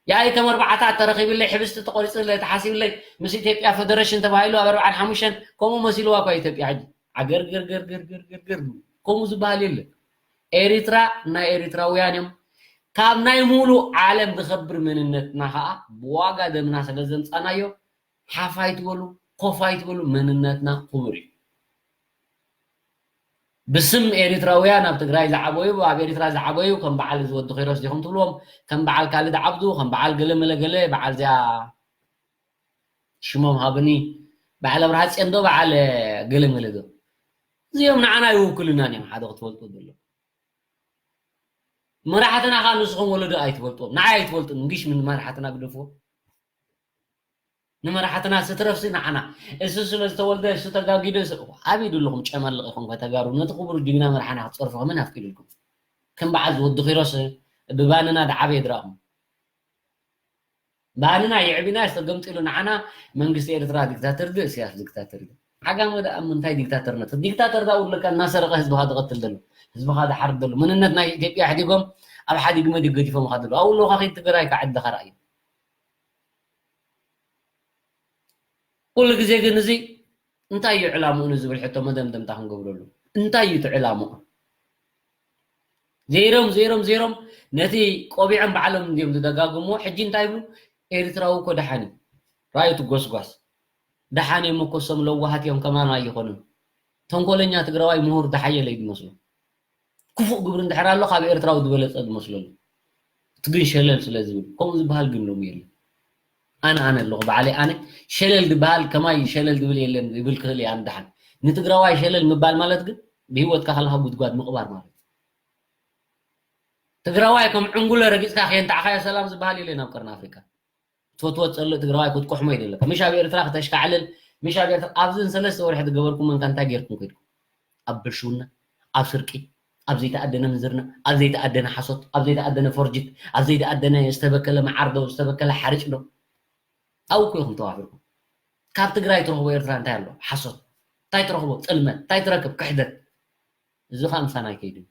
ያኢ ከም ኣርባዕታ ተረኺብለይ፣ ሕብስቲ ተቆሪፅለይ፣ ተሓሲብለይ፣ ምስ ኢትዮጵያ ፈደረሽን ተባሂሉ ኣብ ኣርባዓን ሓሙሽተን ከምኡ መሲልዋ እኳ ኢትዮጵያ ሕጂ። ዓገር ገር ገር ገር ገር ገር ገር። ከምኡ ዝበሃል የለን። ኤሪትራ ናይ ኤሪትራውያን እዮም። ካብ ናይ ሙሉእ ዓለም ዝኸብር መንነትና ኸዓ ብዋጋ ደምና ስለ ዘምፃናዮ ሓፍ ኣይትበሉ፣ ኮፍ ኣይትበሉ፣ መንነትና ክቡር እዩ። ብስም ኤሪትራውያን ኣብ ትግራይ ዝዓበዩ፣ ኣብ ኤሪትራ ዝዓበዩ ከም በዓል እዚ ወዲ ኪሮስ ዲኹም ትብልዎም፣ ከም በዓል ካልድ ዓብዱ፣ ከም በዓል ገለመለ ገለ፣ በዓል እዚኣ ሽሞም ሃብኒ፣ በዓል ኣብርሃ ፅዮን ዶ፣ በዓል ገለመለ ዶ? እዚኦም ንዓና ኣይውክሉናን እዮም፣ ሓደ ክትፈልጡ ዘሎ። መራሕትና ከዓ ንስኹም ወለዶ ኣይትፈልጥዎም፣ ንዓይ ኣይትፈልጡን፣ እንግሽ ምን መራሕትና ግደፍዎ። ንመራሕትና ስትረፍሲ ንዓና። እሱ ስለ ዝተወልደ፣ እሱ ተጋጊዶ፣ እሱ ኣበይ ደለኹም ጨመልቕ ኢኹም ከተጋሩ? ነቲ ክቡር ጅግና መራሕና ክትጸርፉ ከመን ኣፍቂድልኩም? ከም በዓል ወዲ ኪሮስ ብባንና ደዓበየ ድራኹም። ባንና የዕቢና ዝተገምጢሉ ንዓና መንግስቲ ኤርትራ ዲክታተር ድ፣ እስያስ ዲክታተር ድ። ዓጋመ ደኣ ምንታይ ዲክታተርነት? ዲክታተር ዳ ውለካ እናሰረቐ ህዝብኻ ዝቐትል ዘሎ፣ ህዝብኻ ዝሓርድ ዘሎ፣ መንነት ናይ ኢትዮጵያ ኣሕዲጎም ኣብ ሓዲግ መዲግ ገዲፎምኻ ዘለዉ። ኣብኡ ኣለውኻ ከይድ ትግራይ ከዓድኻ ርኣዩ። ኩሉ ግዜ ግን እዚ እንታይ እዩ ዕላምኡ ንዝብል ሕቶ መደምደምታ ክንገብረሉ። እንታይ እዩ እቲ ዕላምኡ? ዜሮም፣ ዜሮም፣ ዜሮም ነቲ ቆቢዖም ባዕሎም እንዲዮም ዝደጋግምዎ። ሕጂ እንታይ ይብሉ? ኤርትራዊ እኮ ደሓን እዩ። ራእዩ እቲ ጎስጓስ። ደሓን እዮም እኮ፣ እሶም ለዋሃት እዮም፣ ከማና ኣይኾኑን። ተንኮለኛ ትግራዋይ ምሁር ዝሓየለ እዩ ዝመስሎ። ክፉእ ግብሪ እንድሕር ኣሎ፣ ካብ ኤርትራዊ ዝበለጸ ዝመስለሉ። እቲ ግን ሸለል ስለ ዝብል፣ ከምኡ ዝበሃል ግን ሎሚ የለን። ኣነ፣ ኣነ ኣለኹ፣ ባዕለይ ኣነ፣ ሸለል ዝበሃል፣ ከማይ ሸለል ዝብል የለን፣ ይብል ክኽእል እየ፣ ኣነ ደሓን። ንትግራዋይ ሸለል ምባል ማለት ግን፣ ብህይወትካ ከለኻ ጉድጓድ ምቕባር ማለት እዩ። ትግራዋይ ከም ዕንጉለ ረጊጽካ ከየንታዕኻዮ ሰላም ዝበሃል የለን ኣብ ቀርኒ ኣፍሪካ። ትፈትዎ ትጸልእ ትግራዋይ ክትቁሕሞ ይደለካ። ምሽ ኣብ ኤርትራ ክተሽካዕልል፣ ምሽ ኣብ ኤርትራ፣ ኣብዘን ሰለስተ ወርሒ ዝገበርኩመን ከ እንታይ ጌርኩም ከድኩም? ኣብ ብልሽውና፣ ኣብ ስርቂ፣ ኣብ ዘይተኣደነ ምንዝርና፣ ኣብ ዘይተኣደነ ሓሶት፣ ኣብ ዘይተኣደነ ፎርጅት፣ ኣብ ዘይተኣደነ ዝተበከለ መዓር ዶ፣ ዝተበከለ ሓርጭ ዶ? ኣብኡ እኮ ኢኹም ተዋፊርኩም። ካብ ትግራይ ትረኽቦ ኤርትራ እንታይ ኣሎ? ሓሶት። እንታይ ትረኽቦ? ጥልመት። እንታይ ትረክብ? ክሕደት። እዚ ኸኣ ምሳና ኣይከይድን።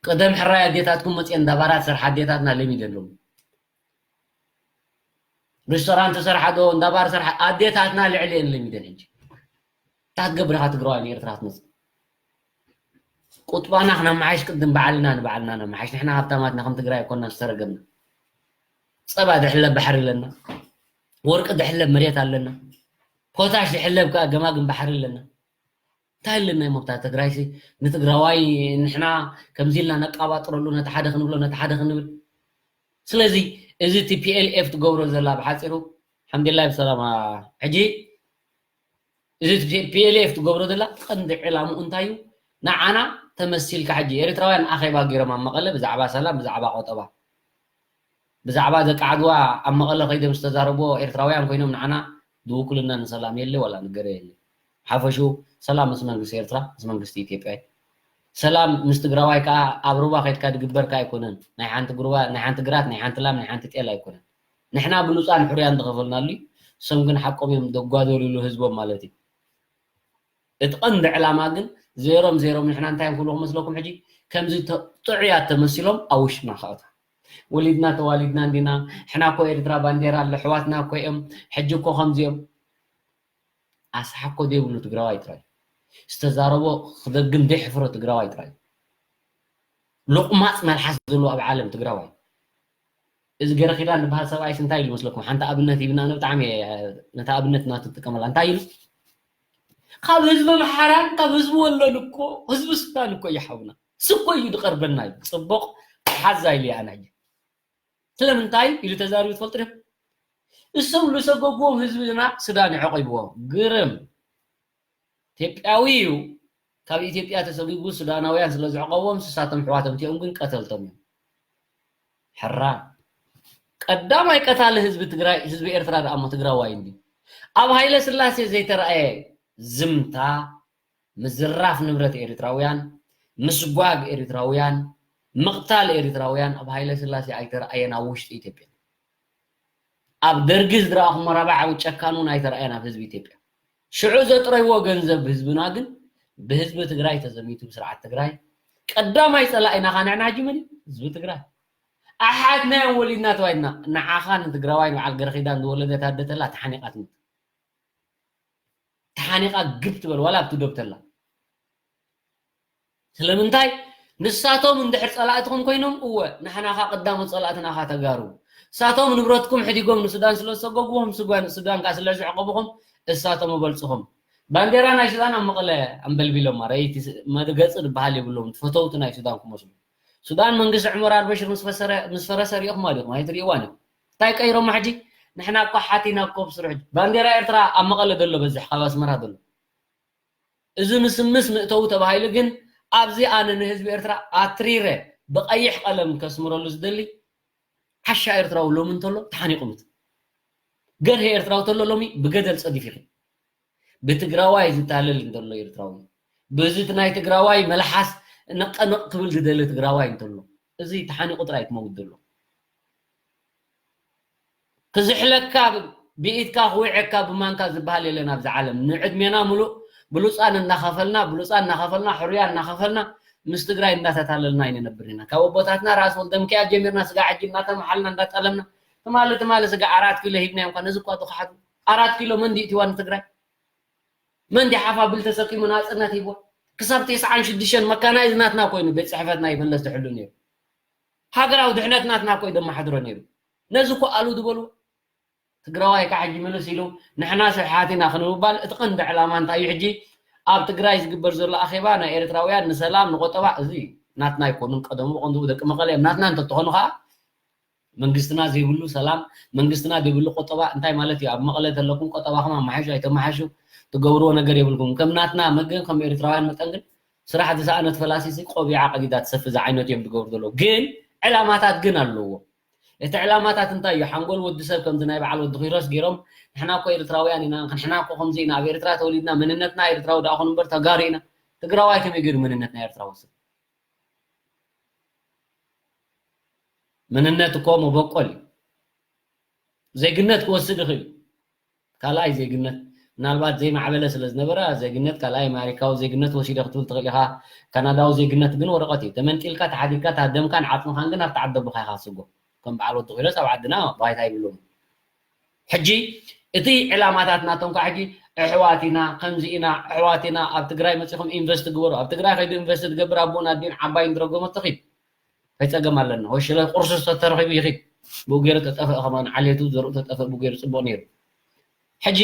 ቀደም ሕራይ ኣዴታትኩም መፅየን እንዳባራት ሰርሓ ኣዴታትና ለሚደን ኣለዉ። ሬስቶራንት ሰርሓ ዶ እንዳባር ሰርሓ ኣዴታትና ልዕሊ እየን ለሚደን። ሕጂ እንታይ ክትገብር ኢኻ? ትግራዋይ ንኤርትራ ክትመፅእ ቁጥባና ክነመሓይሽ ቅድም ባዕልና ንባዕልና ነመሓይሽ። ንሕና ሃብታማትና ከም ትግራይ ኣይኮንና ዝተረገምና። ፀባ ድሕለብ ባሕሪ ኣለና፣ ወርቂ ድሕለብ መሬት ኣለና፣ ፖታሽ ድሕለብ ከዓ ገማግም ባሕሪ ኣለና። እንታይ ኣለና እሞ ኣብታ ትግራይሲ ንትግራዋይ ንሕና ከምዚ ኢልና ነቃባጥረሉ፣ ነቲ ሓደ ክንብሎ ነቲ ሓደ ክንብል። ስለዚ እዚ ቲ ፒ ኤል ኤፍ ትገብሮ ዘላ ብሓፂሩ ሓምዲላይ ብሰላማ። ሕጂ እዚ ፒ ኤል ኤፍ ትገብሮ ዘላ ቀንዲ ዕላምኡ እንታይ እዩ? ንዓና ተመሲልካ። ሕጂ ኤርትራውያን ኣኼባ ገይሮም ኣብ መቐለ ብዛዕባ ሰላም፣ ብዛዕባ ቆጠባ፣ ብዛዕባ ደቂ ዓድዋ ኣብ መቐለ ከይዶም ዝተዛረብዎ ኤርትራውያን ኮይኖም ንዓና ዝውክሉና ንሰላም የለ ዋላ ንገረ የለ። ሓፈሹ ሰላም ምስ መንግስቲ ኤርትራ፣ ምስ መንግስቲ ኢትዮጵያ እዩ። ሰላም ምስ ትግራዋይ ከዓ ኣብ ሩባ ከይድካ ዝግበር ከዓ ኣይኮነን። ናይ ሓንቲ ጉርባ፣ ናይ ሓንቲ ግራት፣ ናይ ሓንቲ ላም፣ ናይ ሓንቲ ጤል ኣይኮነን። ንሕና ብሉፃን ሕሩያን ዝኸፈልናሉ እዩ። እሶም ግን ሓቆም እዮም ዘጓደሉሉ ህዝቦም ማለት እዩ። እቲ ቀንዲ ዕላማ ግን ዜሮም ዜሮም ንሕና እንታይ እዮም ክብሉ ክመስለኩም? ሕጂ ከምዚ ተ- ጥዑያት ተመሲሎም ኣብ ውሽጥና ክኣትዉ። ወሊድና ተዋሊድና እንዲና፣ ሕና እኮ ኤርትራ ባንዴራ ኣሎ፣ ኣሕዋትና እኮ እዮም፣ ሕጂ እኮ ከምዚኦም። ኣስሓኮ ዘይብሉ ትግራዋይ ጥራይ፣ ዝተዛረቦ ክደግም ዘይሕፍሮ ትግራዋይ ጥራይ፣ ሎቕማፅ መልሓስ ዘለዎ ኣብ ዓለም ትግራዋይ። እዚ ገረኺዳን ዝበሃል ሰብኣይስ እንታይ ኢሉ መስለኩም? ሓንቲ ኣብነት ሂብና፣ ኣነ ብጣዕሚ እየ ነታ ኣብነት ናቱ ትጥቀመላ። እንታይ ኢሉ? ካብ ህዝቢ ኣምሓራን ካብ ህዝቢ ወሎን እኮ ህዝቢ ሱዳን እኮ እዩ ሓውና፣ ስኮ እዩ ዝቐርበና እዩ። ፅቡቕ ሓዛ ኢሉ ኣነ ሕጂ ስለምንታይ ኢሉ ተዛሪቡ ትፈልጡ ዲኹም? እሶም ዝሰጎግዎም ህዝብና ሱዳን ይዕቂብዎ። ግርም ኢትዮጵያዊ እዩ። ካብ ኢትዮጵያ ተሰጊጉ ሱዳናውያን ስለ ዝዕቀብዎም ንሳቶም ኣሕዋቶም እቲኦም ግን ቀተልቶም እዮም። ሕራ ቀዳማይ ቀታሊ ህዝቢ ትግራይ ህዝቢ ኤርትራ ደኣ እሞ ትግራዋይ እንዲ ኣብ ሃይለ ስላሴ ዘይተረኣየ ዝምታ ምዝራፍ ንብረት ኤርትራውያን ምስጓግ ኤርትራውያን ምቕታል ኤርትራውያን ኣብ ሃይለ ስላሴ ኣይተረኣየን ኣብ ውሽጢ ኢትዮጵያ። ኣብ ደርጊ ዝረኣኹሞ ራብዓዊ ጨካን እውን ኣይተረኣየን ኣብ ህዝቢ ኢትዮጵያ። ሽዑ ዘጥረይዎ ገንዘብ ህዝብና ግን ብህዝቢ ትግራይ ተዘሚቱ ብስርዓት ትግራይ ቀዳማይ ፀላኢና ኻንዕና ሕጂ መን እዩ? ህዝቢ ትግራይ። ኣሓትና እዮም ወሊድና ተባይትና ንዓኻ ንትግራዋይ ንበዓል ገረኺዳን ዝወለደት ኣደተላ ተሓኒቓ ትምት ተሓኒቓ ግብ ትበል ዋላ ኣብቲ ዶብ ተላ። ስለምንታይ ንሳቶም እንድሕር ፀላእትኹም ኮይኖም እወ ንሕናኻ ቀዳሞት ፀላእትናኻ ተጋሩ ንሳቶም ንብረትኩም ሕዲጎም ንሱዳን ስለ ዝሰገጉዎም ሱዳን ሱዳን ከዓ ስለ ዝዕቀብኹም እሳቶም ይበልፅኹም። ባንዴራ ናይ ሱዳን ኣብ መቐለ ኣንበልቢሎማ ረይቲ መገፂ ዝበሃል የብሎም ፈተውቲ ናይ ሱዳን ክመስሉ። ሱዳን መንግስቲ ዑመር ኣልበሽር ምስ ፈረሰ ሪኢኹማ ዲኹም? ኣይትሪእዋን ኢኹም። እንታይ ቀይሮማ ሕጂ? ንሕና እኮ ሓቲና እኮ ብስሩ ሕጂ ባንዴራ ኤርትራ ኣብ መቐለ ዘሎ በዝሕ ካብ ኣስመራ ዘሎ እዚ ምስምስ ምእተዊ ተባሂሉ ግን ኣብዚ ኣነ ንህዝቢ ኤርትራ ኣትሪረ ብቐይሕ ቀለም ከስምረሉ ዝደሊ ዓሻ ኤርትራዊ ሎሚ እንተሎ ተሓኒቑምት ገርሄ ኤርትራዊ ተሎ ሎሚ ብገደል ጸዲፊኺ ብትግራዋይ ዝታለል እንተሎ ኤርትራዊ በዚ ናይ ትግራዋይ መልሓስ ነቀነቕ ክብል ዝደሊ ትግራዋይ እንተሎ እዚ ተሓኒቑ ጥራይ ክመውት ዘሎ ክዝሕለካ ብኢድካ ክውዐካ ብማንካ ዝበሃል የለን ኣብዚ ዓለም ንዕድሜና ምሉእ ብሉፃን እናኸፈልና ብሉፃን እናኸፈልና ሕሩያ እናኸፈልና ምስ ትግራይ እንዳተታለልና ኣይንነብር ኢና ካብ ኣቦታትና ራስ ወልደምክያ ጀሚርና ስጋ ዕጂ እናተመሓልና እንዳጠለምና ትማሊ ትማሊ ስጋ ኣራት ኪሎ ሂብናዮም ኳ ነዚ እኳ ተኽሓዱ ኣራት ኪሎ መን ድዩ እቲዋ ንትግራይ መን ድዩ ሓፋ ብል ተሰኪሙ ናፅነት ሂብዋ ክሳብ ተስዓን ሽዱሽተን መካናይዝ ናትና ኮይኑ ቤት ፅሕፈትና ይመለስ ዝሕሉ ነይሩ ሃገራዊ ድሕነት ናትና እኮ እዩ ዘመሓድሮ ነይሩ ነዚ እኮ ኣሉ ዝበልዎ ትግራዋይ ከዓ ሕጂ ምልስ ኢሉ ንሕና ስሕሓት ኢና ክንምባል እቲ ቀንዲ ዕላማ እንታይ እዩ ሕጂ ኣብ ትግራይ ዝግበር ዘሎ ኣኼባ ናይ ኤርትራውያን ንሰላም ንቆጠባ እዚ ናትና ኣይኮኑን ቀደሙ ብቐንዱ ደቂ መቐለ እዮም ናትና እንተትኾኑ ከዓ መንግስትና ዘይብሉ ሰላም መንግስትና ዘይብሉ ቆጠባ እንታይ ማለት እዩ ኣብ መቐለ ተለኩም ቆጠባኹም ኣመሓሹ ኣይተመሓሹ ትገብርዎ ነገር የብልኩም ከም ናትና መገን ከም ኤርትራውያን መጠን ግን ስራሕ ዝሰኣነት ፈላሲሲ ቆቢዓ ቀዲዳ ትሰፊ ዝዓይነቱ እዮም ዝገብሩ ዘለዉ ግን ዕላማታት ግን ኣለዎ እቲ ዕላማታት እንታይ እዩ ሓንጎል ወዲ ሰብ ከምዚ ናይ በዓል ወዲ ኪሮስ ገይሮም ንሕና እኮ ኤርትራውያን ኢና ንሕና እኮ ከምዚ ኢና ኣብ ኤርትራ ተወሊድና መንነትና ኤርትራዊ ደኣ ኹን እምበር ተጋሩ ኢና ትግራዋይ ከመይ ገይሩ መንነትና ኤርትራዊ ወስድ መንነት እኮ መበቆል እዩ ዜግነት ክወስድ ይኽእል ካልኣይ ዜግነት ምናልባት ዘይማዕበለ ስለ ዝነበረ ዜግነት ካልኣይ ኣሜሪካዊ ዜግነት ወሲደ ክትብል ትኽእል ኢኻ። ካናዳዊ ዜግነት ግን ወረቐት እዩ። ተመንጢልካ ተሓዲግካ እታ ደምካን ዓፅምኻን ግን ኣብቲ ዓዲ ኣቦኻ ኢኻ ትስጎ። ከም በዓል ወዲ ኪሮስ ኣብ ዓድና ባይታ ይብሉም። ሕጂ እቲ ዕላማታት ናቶም ከዓ ሕጂ ኣሕዋት ኢና፣ ከምዚ ኢና፣ ኣሕዋት ኢና፣ ኣብ ትግራይ መፂኹም ኢንቨስት ግበሩ። ኣብ ትግራይ ከይዱ ኢንቨስት ዝገብር ኣቦን ኣዲኡን ዓባይን ዝረገሞ ተኺድ ኣይፀገም ኣለና። ወይ ሽለ ቁርሲ ዝተረኺቡ ይኺድ። ብኡ ገይሩ ተጠፍእ ከማን ዓሌቱ ዘርኡ ተጠፍእ ብኡ ገይሩ ፅቡቕ ነይሩ። ሕጂ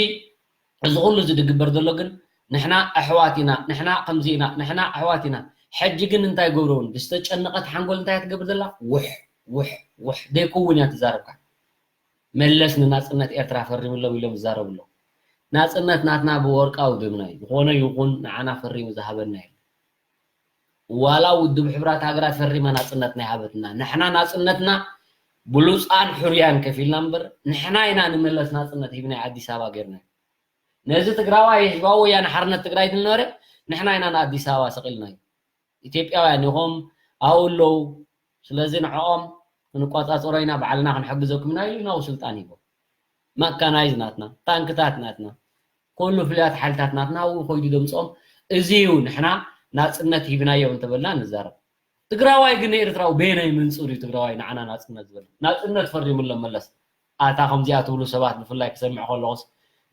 እዚ ኩሉ እዚ ዝግበር ዘሎ ግን ንሕና ኣሕዋት ኢና፣ ንሕና ከምዚ ኢና፣ ንሕና ኣሕዋት ኢና። ሕጂ ግን እንታይ ገብረውን ብዝተጨነቐት ሓንጎል እንታይ እያ ትገብር ዘላ? ውሕ ውሕ ውሕ ዘይከውን እያ ትዛረብካ። መለስ ንናጽነት ኤርትራ ፈሪምሎም ኢሎም ዝዛረቡ ኣለዉ። ናጽነት ናትና ብወርቃዊ ደምና እዩ። ዝኾነ ይኹን ንዓና ፈሪሙ ዝሃበና የለን። ዋላ ውድብ ሕቡራት ሃገራት ፈሪማ ናጽነትና ይሃበትና። ንሕና ናጽነትና ብሉጻን ሕሩያን ከፊልና እምበር ንሕና ኢና ንመለስ ናጽነት ሂብና ኣዲስ ኣበባ ጌርና። ነዚ ትግራዋይ ህዝባዊ ወያነ ሓርነት ትግራይ ዝነበረ ንሕና ኢና ንኣዲስ ኣበባ ሰቒልናዮ። ኢትዮጵያውያን ኢኹም ኣብኡ ኣለዉ። ስለዚ ንዕኦም ክንቆጻጸሮ ኢና፣ ባዕልና ክንሕግዘኩም ኢና ኢሉ ናብኡ ስልጣን ሂቦም። መካናይዝ ናትና፣ ታንክታት ናትና፣ ኩሉ ፍሉያት ሓይልታት ናትና ኣብኡ ኮይዱ ደምፅኦም። እዚ እዩ ንሕና ናፅነት ሂብናዮም እንተበልና ንዛረብ። ትግራዋይ ግን ንኤርትራዊ በየናይ መንፅር እዩ ትግራዋይ ንዓና ናፅነት ዝበለ? ናፅነት ፈሪምሎም መለስ። ኣታ ከምዚኣ ትብሉ ሰባት ብፍላይ ክሰምዕ ከለኹስ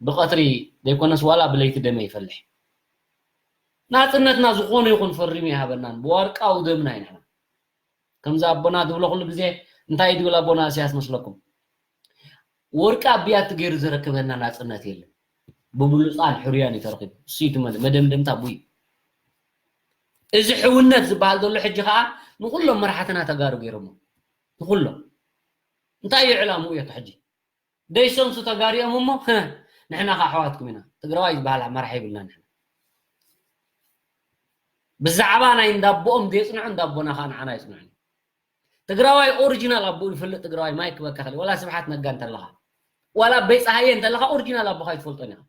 ብቐትሪ ዘይኮነስ ዋላ ብለይቲ ደመ ይፈልሕ። ናፅነትና ዝኾነ ይኹን ፈሪሙ ይሃበናን ብወርቃዊ ደምና እዩ ንሕና። ከምዚ ኣቦና ዝብሎ ኩሉ ግዜ እንታይ እዩ ዝብል ኣቦና እስያስ መስለኩም? ወርቂ ኣብ ብያቲ ገይሩ ዘረከበና ናፅነት የለን። ብብሉፃን ሕሩያን እዩ ተረኪቡ። እሱ እዩ እቲ መደ-፣ መደምደምታ ኣቦይ። እዚ ሕውነት ዝበሃል ዘሎ ሕጂ ከዓ ንኩሎም መራሕትና ተጋሩ ገይሮሞ። ንኩሎም። እንታይ እዩ ዕላምኡ እዮ ሕጂ? ደይሰምሱ ተጋሪኦም እሞ፣ ንሕና ኸዓ ኣሕዋትኩም ኢና። ትግራዋይ ዝበሃል መራሒ የብልና ንሕና። ብዛዕባ ናይ እንዳቦኦም ዘየጽንዑ እንዳቦና ኸዓ ንዓና የጽንዑ። ትግራዋይ ኦሪጂናል ኣቦኡ ዝፈልጥ ትግራዋይ ማይክ በካ ክእል። ዋላ ስብሓት ነጋ እንተለኻ፣ ዋላ ኣበይ ጸሃየ እንተለኻ ኦሪጂናል ኣቦኻ ኣይትፈልጦን ኢኻ።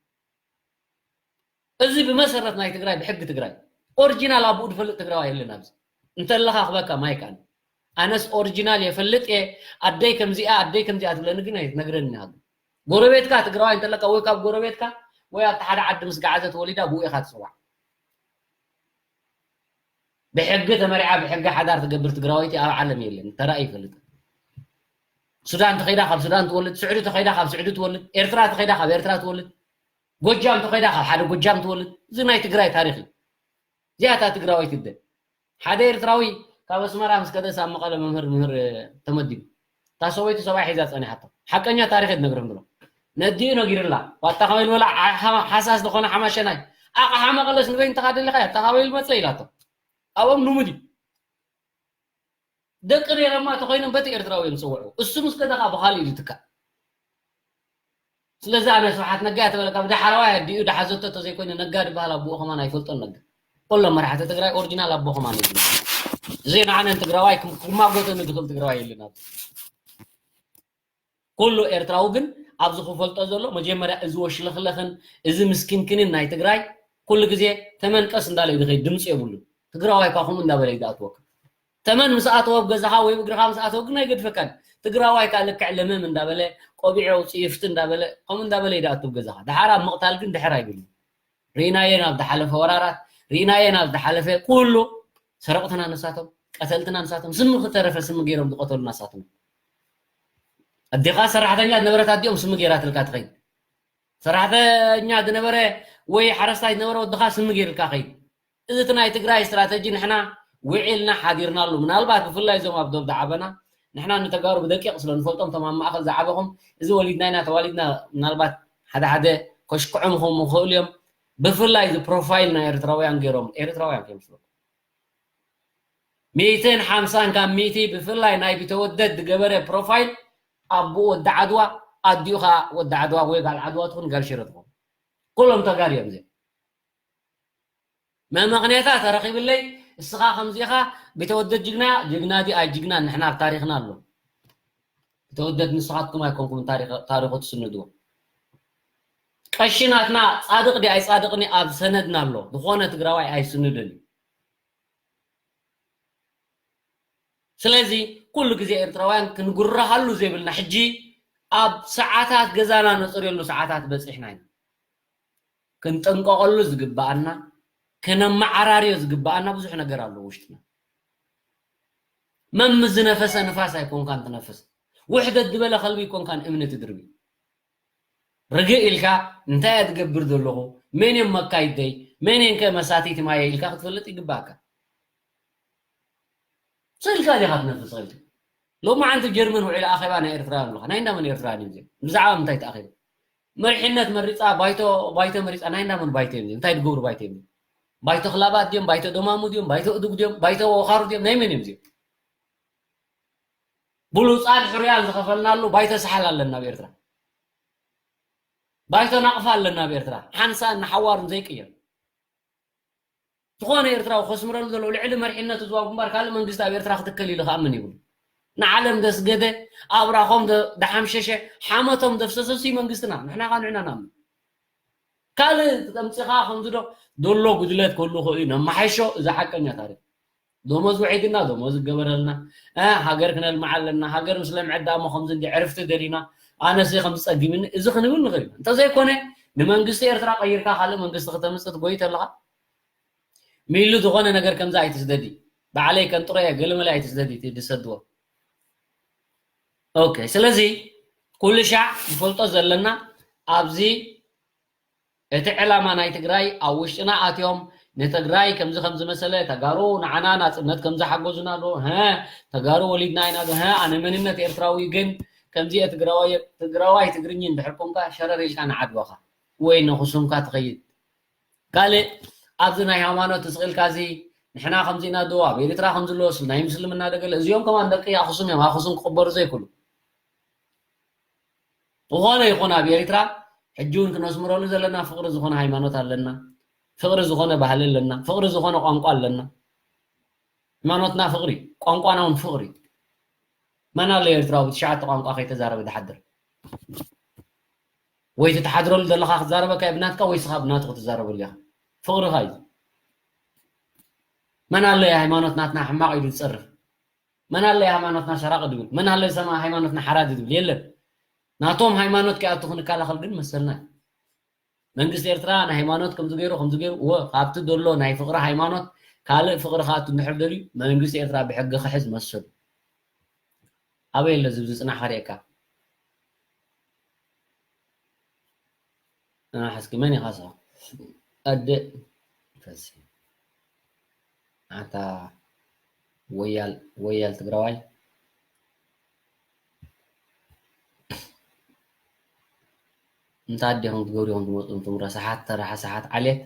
እዚ ብመሰረት ናይ ትግራይ፣ ብሕጊ ትግራይ ኦሪጂናል ኣቦኡ ዝፈልጥ ትግራዋይ የለን ኣብዚ። እንተለኻ ክበካ ማይክ ኣነ። ኣነስ ኦሪጂናል የፈልጥ እየ፣ ኣደይ ከምዚኣ፣ ኣደይ ከምዚኣ ትብለኒ ግን ኣይትነግረኒ ኢኻ። ጎረቤትካ ትግራዋይ እንተለካ ወይ ካብ ጎረቤትካ ወይ ኣብቲ ሓደ ዓዲ ምስ ገዓዘ ተወሊዳ ብኡ ኢኻ ትፅዋዕ። ብሕጊ ተመሪዓ ብሕጊ ሓዳር ትገብር ትግራወይቲ ኣብ ዓለም የለን፣ ተራእዩ ይፈልጥ። ሱዳን ተኸይዳ ካብ ሱዳን ትወልድ፣ ስዑዲ ተኸይዳ ካብ ስዑዲ ትወልድ፣ ኤርትራ ተኸይዳ ካብ ኤርትራ ትወልድ፣ ጎጃም ተኸይዳ ካብ ሓደ ጎጃም ትወልድ። እዚ ናይ ትግራይ ታሪኽ እዩ። እዚኣ እታ ትግራወይቲ እደ ሓደ ኤርትራዊ ካብ ኣስመራ ምስ ከደስ ኣብ መቐለ መምህር ምህር ተመዲቡ። እታ ሰበይቱ ሰብኣይ ሒዛ ጸኒሓቶ። ሓቀኛ ታሪኽ እየ ዝነግረም ብሎ። ነዲኡ ነጊርላ። ዋታ ከመይ ዝበላ ሓ-፣ ሓሳስ ዝኾነ ሓማሸናይ። ኣቕሓ መቐለስ ንበይንተኻ ደሊኻ እያ፣ ተኻበይ መጸ ኢላቶ። ኣብኦም ልሙድ እዩ። ደቂ ነይረማ ተኾይኖም በቲ ኤርትራዊ እዮም ዝጽውዑ። እሱ ምስ ከደኻ ብኻልእ እዩ ዝትካእ። ስለዚ ኣነ ስብሓት ነጋ እያ ተበለካ፣ ብዳሓረዋይ ኣዲኡ ዳሓዘቶ ተዘይኮይነ ነጋ ዝበሃል ኣቦኡ ከማን ኣይፈልጦን ነጋ። ኩሎም መራሕቲ ትግራይ ኦሪጂናል ኣቦ ከማን እዩ። እዚ ንዓነን ትግራዋይ ክም-፣ ክማጎተኒ ዝኽእል ትግራዋይ የለን ኣብዚ። ኩሉ ኤርትራዊ ግን ኣብዚ ክፈልጦ ዘሎ መጀመርያ እዚ ወሽልኽለኽን እዚ ምስኪንክንን ናይ ትግራይ ኩሉ ግዜ ተመን ቀስ እንዳለ እዩ ዝኸይድ፣ ድምፂ የብሉን። ትግራዋይ እኳ ከምኡ እንዳበለ እዩ ዝኣትወካ። ተመን ምስ ኣተወ ኣብ ገዛኻ ወይ እግርኻ ምስ ኣተወ ግን ኣይገድፈካን። ትግራዋይ ከኣ ልክዕ ለመም እንዳበለ፣ ቆቢዕ ኣውፅኡ ይፍቲ እንዳበለ፣ ከምኡ እንዳበለ እዩ ዝኣቱ ኣብ ገዛኻ። ደሓር ኣብ ምቕታል ግን ድሕር ኣይብልን። ርኢናዮ ናብ ዝሓለፈ ወራራት፣ ርኢናዮ ናብ ዝሓለፈ ኩሉ ሰረቕትና ንሳቶም፣ ቀተልትና ንሳቶም፣ ስሚ ክተረፈ ስሚ ገይሮም ዝቐተሉና ንሳቶም። ኣዴኻ ሰራሕተኛ ዝነበረት ኣዲኦም ስሚ ገይራትልካ ትኸይድ። ሰራሕተኛ ዝነበረ ወይ ሓረስታይ ዝነበረ ወድኻ ስሚ ገይርልካ ኸይድ። እዚ እቲ ናይ ትግራይ ስትራተጂ ንሕና ውዒልና ሓዲርናሉ። ምናልባት ብፍላይ እዞም ኣብ ዶብ ዝዓበና ንሕና ንተጋሩ ብደቂቕ ስለ ንፈልጦም፣ እቶም ኣብ ማእኸል ዝዓበኹም፣ እዚ ወሊድና ኢና ተዋሊድና፣ ምናልባት ሓደ ሓደ ከሽክዖም ክኾኑ ይኽእሉ እዮም። ብፍላይ እዚ ፕሮፋይል ናይ ኤርትራውያን ገይሮም፣ ኤርትራውያን ከይመስለኩም። ሚእትን ሓምሳን ካብ ሚእቲ ብፍላይ ናይ ቢተወደድ ዝገበረ ፕሮፋይል ኣቦኡ ወዲ ዓድዋ፣ ኣዲኡ ኸዓ ወዲ ዓድዋ ወይ ጋል ዓድዋ ትኹን ጋል ሽረ ትኹን። ኩሎም ተጋሩ እዮም እዚኦም። መመኽንያታ ተረኺብለይ፣ እስኻ ከምዚ ኢኻ፣ ቢተወደድ ጅግና፣ ጅግና ድዩ ኣይጅግና፣ ንሕና ኣብ ታሪኽና ኣሎ። ቢተወደድ ንስኻትኩም ኣይኮንኩም ታሪኽ-፣ ታሪኹ ትስንድዎ። ቀሺ ናትና ጻድቕ ድዩ ኣይጻድቕን ኣብ ሰነድና ኣሎ። ዝኾነ ትግራዋይ ኣይስንድን እዩ። ስለዚ ኩሉ ግዜ ኤርትራውያን ክንጉረኻሉ ዘይብልና፣ ሕጂ ኣብ ሰዓታት ገዛና ነጽርየሉ ሰዓታት በጺሕና ኢና። ክንጥንቀቐሉ ዝግብኣና፣ ክነመዓራርዮ ዝግብኣና ብዙሕ ነገር ኣሎ ውሽጥና። መም ዝነፈሰ ንፋስ ኣይኮንካን ትነፍስ። ውሕደት ዝበለ ከልቢ ኣይኮንካን እምኒ ትድርቢ። ርግእ ኢልካ እንታይ እየ ዝገብር ዘለኹ፣ መን እዮም መካይደይ፣ መን እየን ከ መሳትይቲ ማየ ኢልካ ክትፈልጥ ይግባእካ። ስእልካ ዲኻ ትነፍስ ኢልካ። ሎሚ ዓንቲ ጀርመን ውዒሉ ኣኼባ ናይ ኤርትራ ኣለኻ። ናይ እንዳመን ኤርትራ ድዮም እዚኦም? ብዛዕባ ምንታይ ተኣኺቡ? መሪሕነት መሪጻ፣ ባይቶ፣ ባይቶ መሪጻ፣ ናይ እንዳመን ባይቶ እዮም እዚኦም? እንታይ ዝገብሩ ባይቶ እዮም እዚኦም? ባይቶ ክላባት ድዮም? ባይቶ ደማሙ ድዮም? ባይቶ እዱግ ድዮም? ባይቶ ወኻሩ ድዮም? ናይ መን እዮም እዚኦም? ብሉጻን ሕሩያን ዝኸፈልናሉ ባይቶ ሰሓል ኣለና ኣብ ኤርትራ። ባይቶ ናቕፋ ኣለና ኣብ ኤርትራ። ሓንሳእን ንሓዋሩን ዘይቅየር። ዝኾነ ኤርትራዊ ከስምረሉ ዘለዎ ልዕሊ መሪሕነት ህዝባዊ ግንባር ካልእ መንግስቲ ኣብ ኤርትራ ክትከል ኢሉ ክኣምን ይብሉ። ንዓለም ደስገደ፣ ኣብራኾም ደ-፣ ደሓምሸሸ፣ ሓመቶም ደፍሰሰ እሱ መንግስትና። ንሕና ኸኣ ንሕና ንኣምን። ካልእ ተምጺኻ ከምዚ ዶ፣ ዶሎ ጉድለት ክህሉ ይኽእል እዩ፣ ነማሓይሾ፣ እዚ ሓቀኛ ታሪኽ። ደሞዝ ውዒድና፣ ደሞዝ ይገበረልና፣ እ፣ ሃገር ክነልምዓ ኣለና፣ ሃገር ምስ ለምዐት ደኣ እሞ ከምዚ እንዲ ዕርፍቲ ደሊና፣ ኣነሲ ከምዚ ጸጊምኒ፣ እዚ ክንብል ንኽእል ኢና። እንተዘይኮነ፣ ንመንግስቲ ኤርትራ ቀይርካ ካልእ መንግስቲ ክተምጽእ ትጎይ ተለኻ፣ ሚሉ ዝኾነ ነገር ከምዚ ኣይትስደዲ። ባዕለይ ከንጥሮ እየ፣ ገለመለ ኣይትስደዲ፣ እቲ ዝሰድዎ። ኦኬ፣ ስለዚ ኩሉ ሻዕ ንፈልጦ ዘለና ኣብዚ እቲ ዕላማ ናይ ትግራይ ኣብ ውሽጥና ኣትዮም ንትግራይ ከምዚ ከም ዝመሰለ ተጋሩ ንዓና ናጽነት ከም ዝሓገዙና ዶ? ሀ፣ ተጋሩ ወሊድና ኢና ዶ? ሀ፣ ኣነ መንነት ኤርትራዊ ግን ከምዚ እየ ትግራዋይ፣ ትግራዋይ ትግርኝ እንድሕር ኮንካ ሸረር ኢልካ ንዓድዋኻ ወይ ንኹሱምካ ትኸይድ። ካልእ ኣብዚ ናይ ሃይማኖት ትስቕልካ እዚ ንሕና ከምዚ ኢና ዶ? ኣብ ኤርትራ ከም ዝለወስ ናይ ምስልምና ደገለ እዚኦም ከማን ደቂ ኣኽሱም እዮም። ኣኽሱም ክቕበሩ ዘይክእሉ። ዝኾነ ይኹን ኣብ ኤርትራ ሕጂ እውን ክነስምረሉ ዘለና ፍቕሪ ዝኾነ ሃይማኖት ኣለና፣ ፍቕሪ ዝኾነ ባህሊ ኣለና፣ ፍቕሪ ዝኾነ ቋንቋ ኣለና። ሃይማኖትና ፍቕሪ፣ ቋንቋና እውን ፍቕሪ። መን ኣሎ ኤርትራዊ ብትሽዓተ ቋንቋ ከይተዛረበ ዝሓድር? ወይ እቲ ትሓድረሉ ዘለኻ ክዛረበካ እዩ ብናትካ ወይ ስኻ ብናቱ ክትዛረበሉ ኢኻ። ፍቕርኻ እዩ። መን ኣሎ ሃይማኖት ናትና ሕማቕ ኢሉ ዝጸርፍ? መን ኣሎ ሃይማኖትና ሰራቂ ድብል? መን ኣሎ ሰማ ሃይማኖትና ሓራዲ ድብል? የለን። ናቶም ሃይማኖት ከይኣቱ ክንከላኸል ግን መሰልና እዩ። መንግስቲ ኤርትራ ንሃይማኖት ከምዚ ገይሩ፣ ከምዚ ገይሩ፣ እወ፣ ካብቲ ዘሎ ናይ ፍቕሪ ሃይማኖት ካልእ ፍቕሪ ክኣቱ እንድሕር ደልዩ፣ መንግስቲ ኤርትራ ብሕጊ ክሕዝ መሰሉ። ኣበይ ኣሎ ዝብዚ ጽናሕ ከርእየካ? ኣና ሓስኪ መን ኢኻ ስኻ? ኣደ ፈሲ። ኣታ ወያል፣ ወያል ትግራዋይ። እንታይ ኣዴኹም ትገብሩ ኢኹም ትመጹ፣ እንቱም ረሳሓት፣ ተራ ረሳሓት ዓሌት።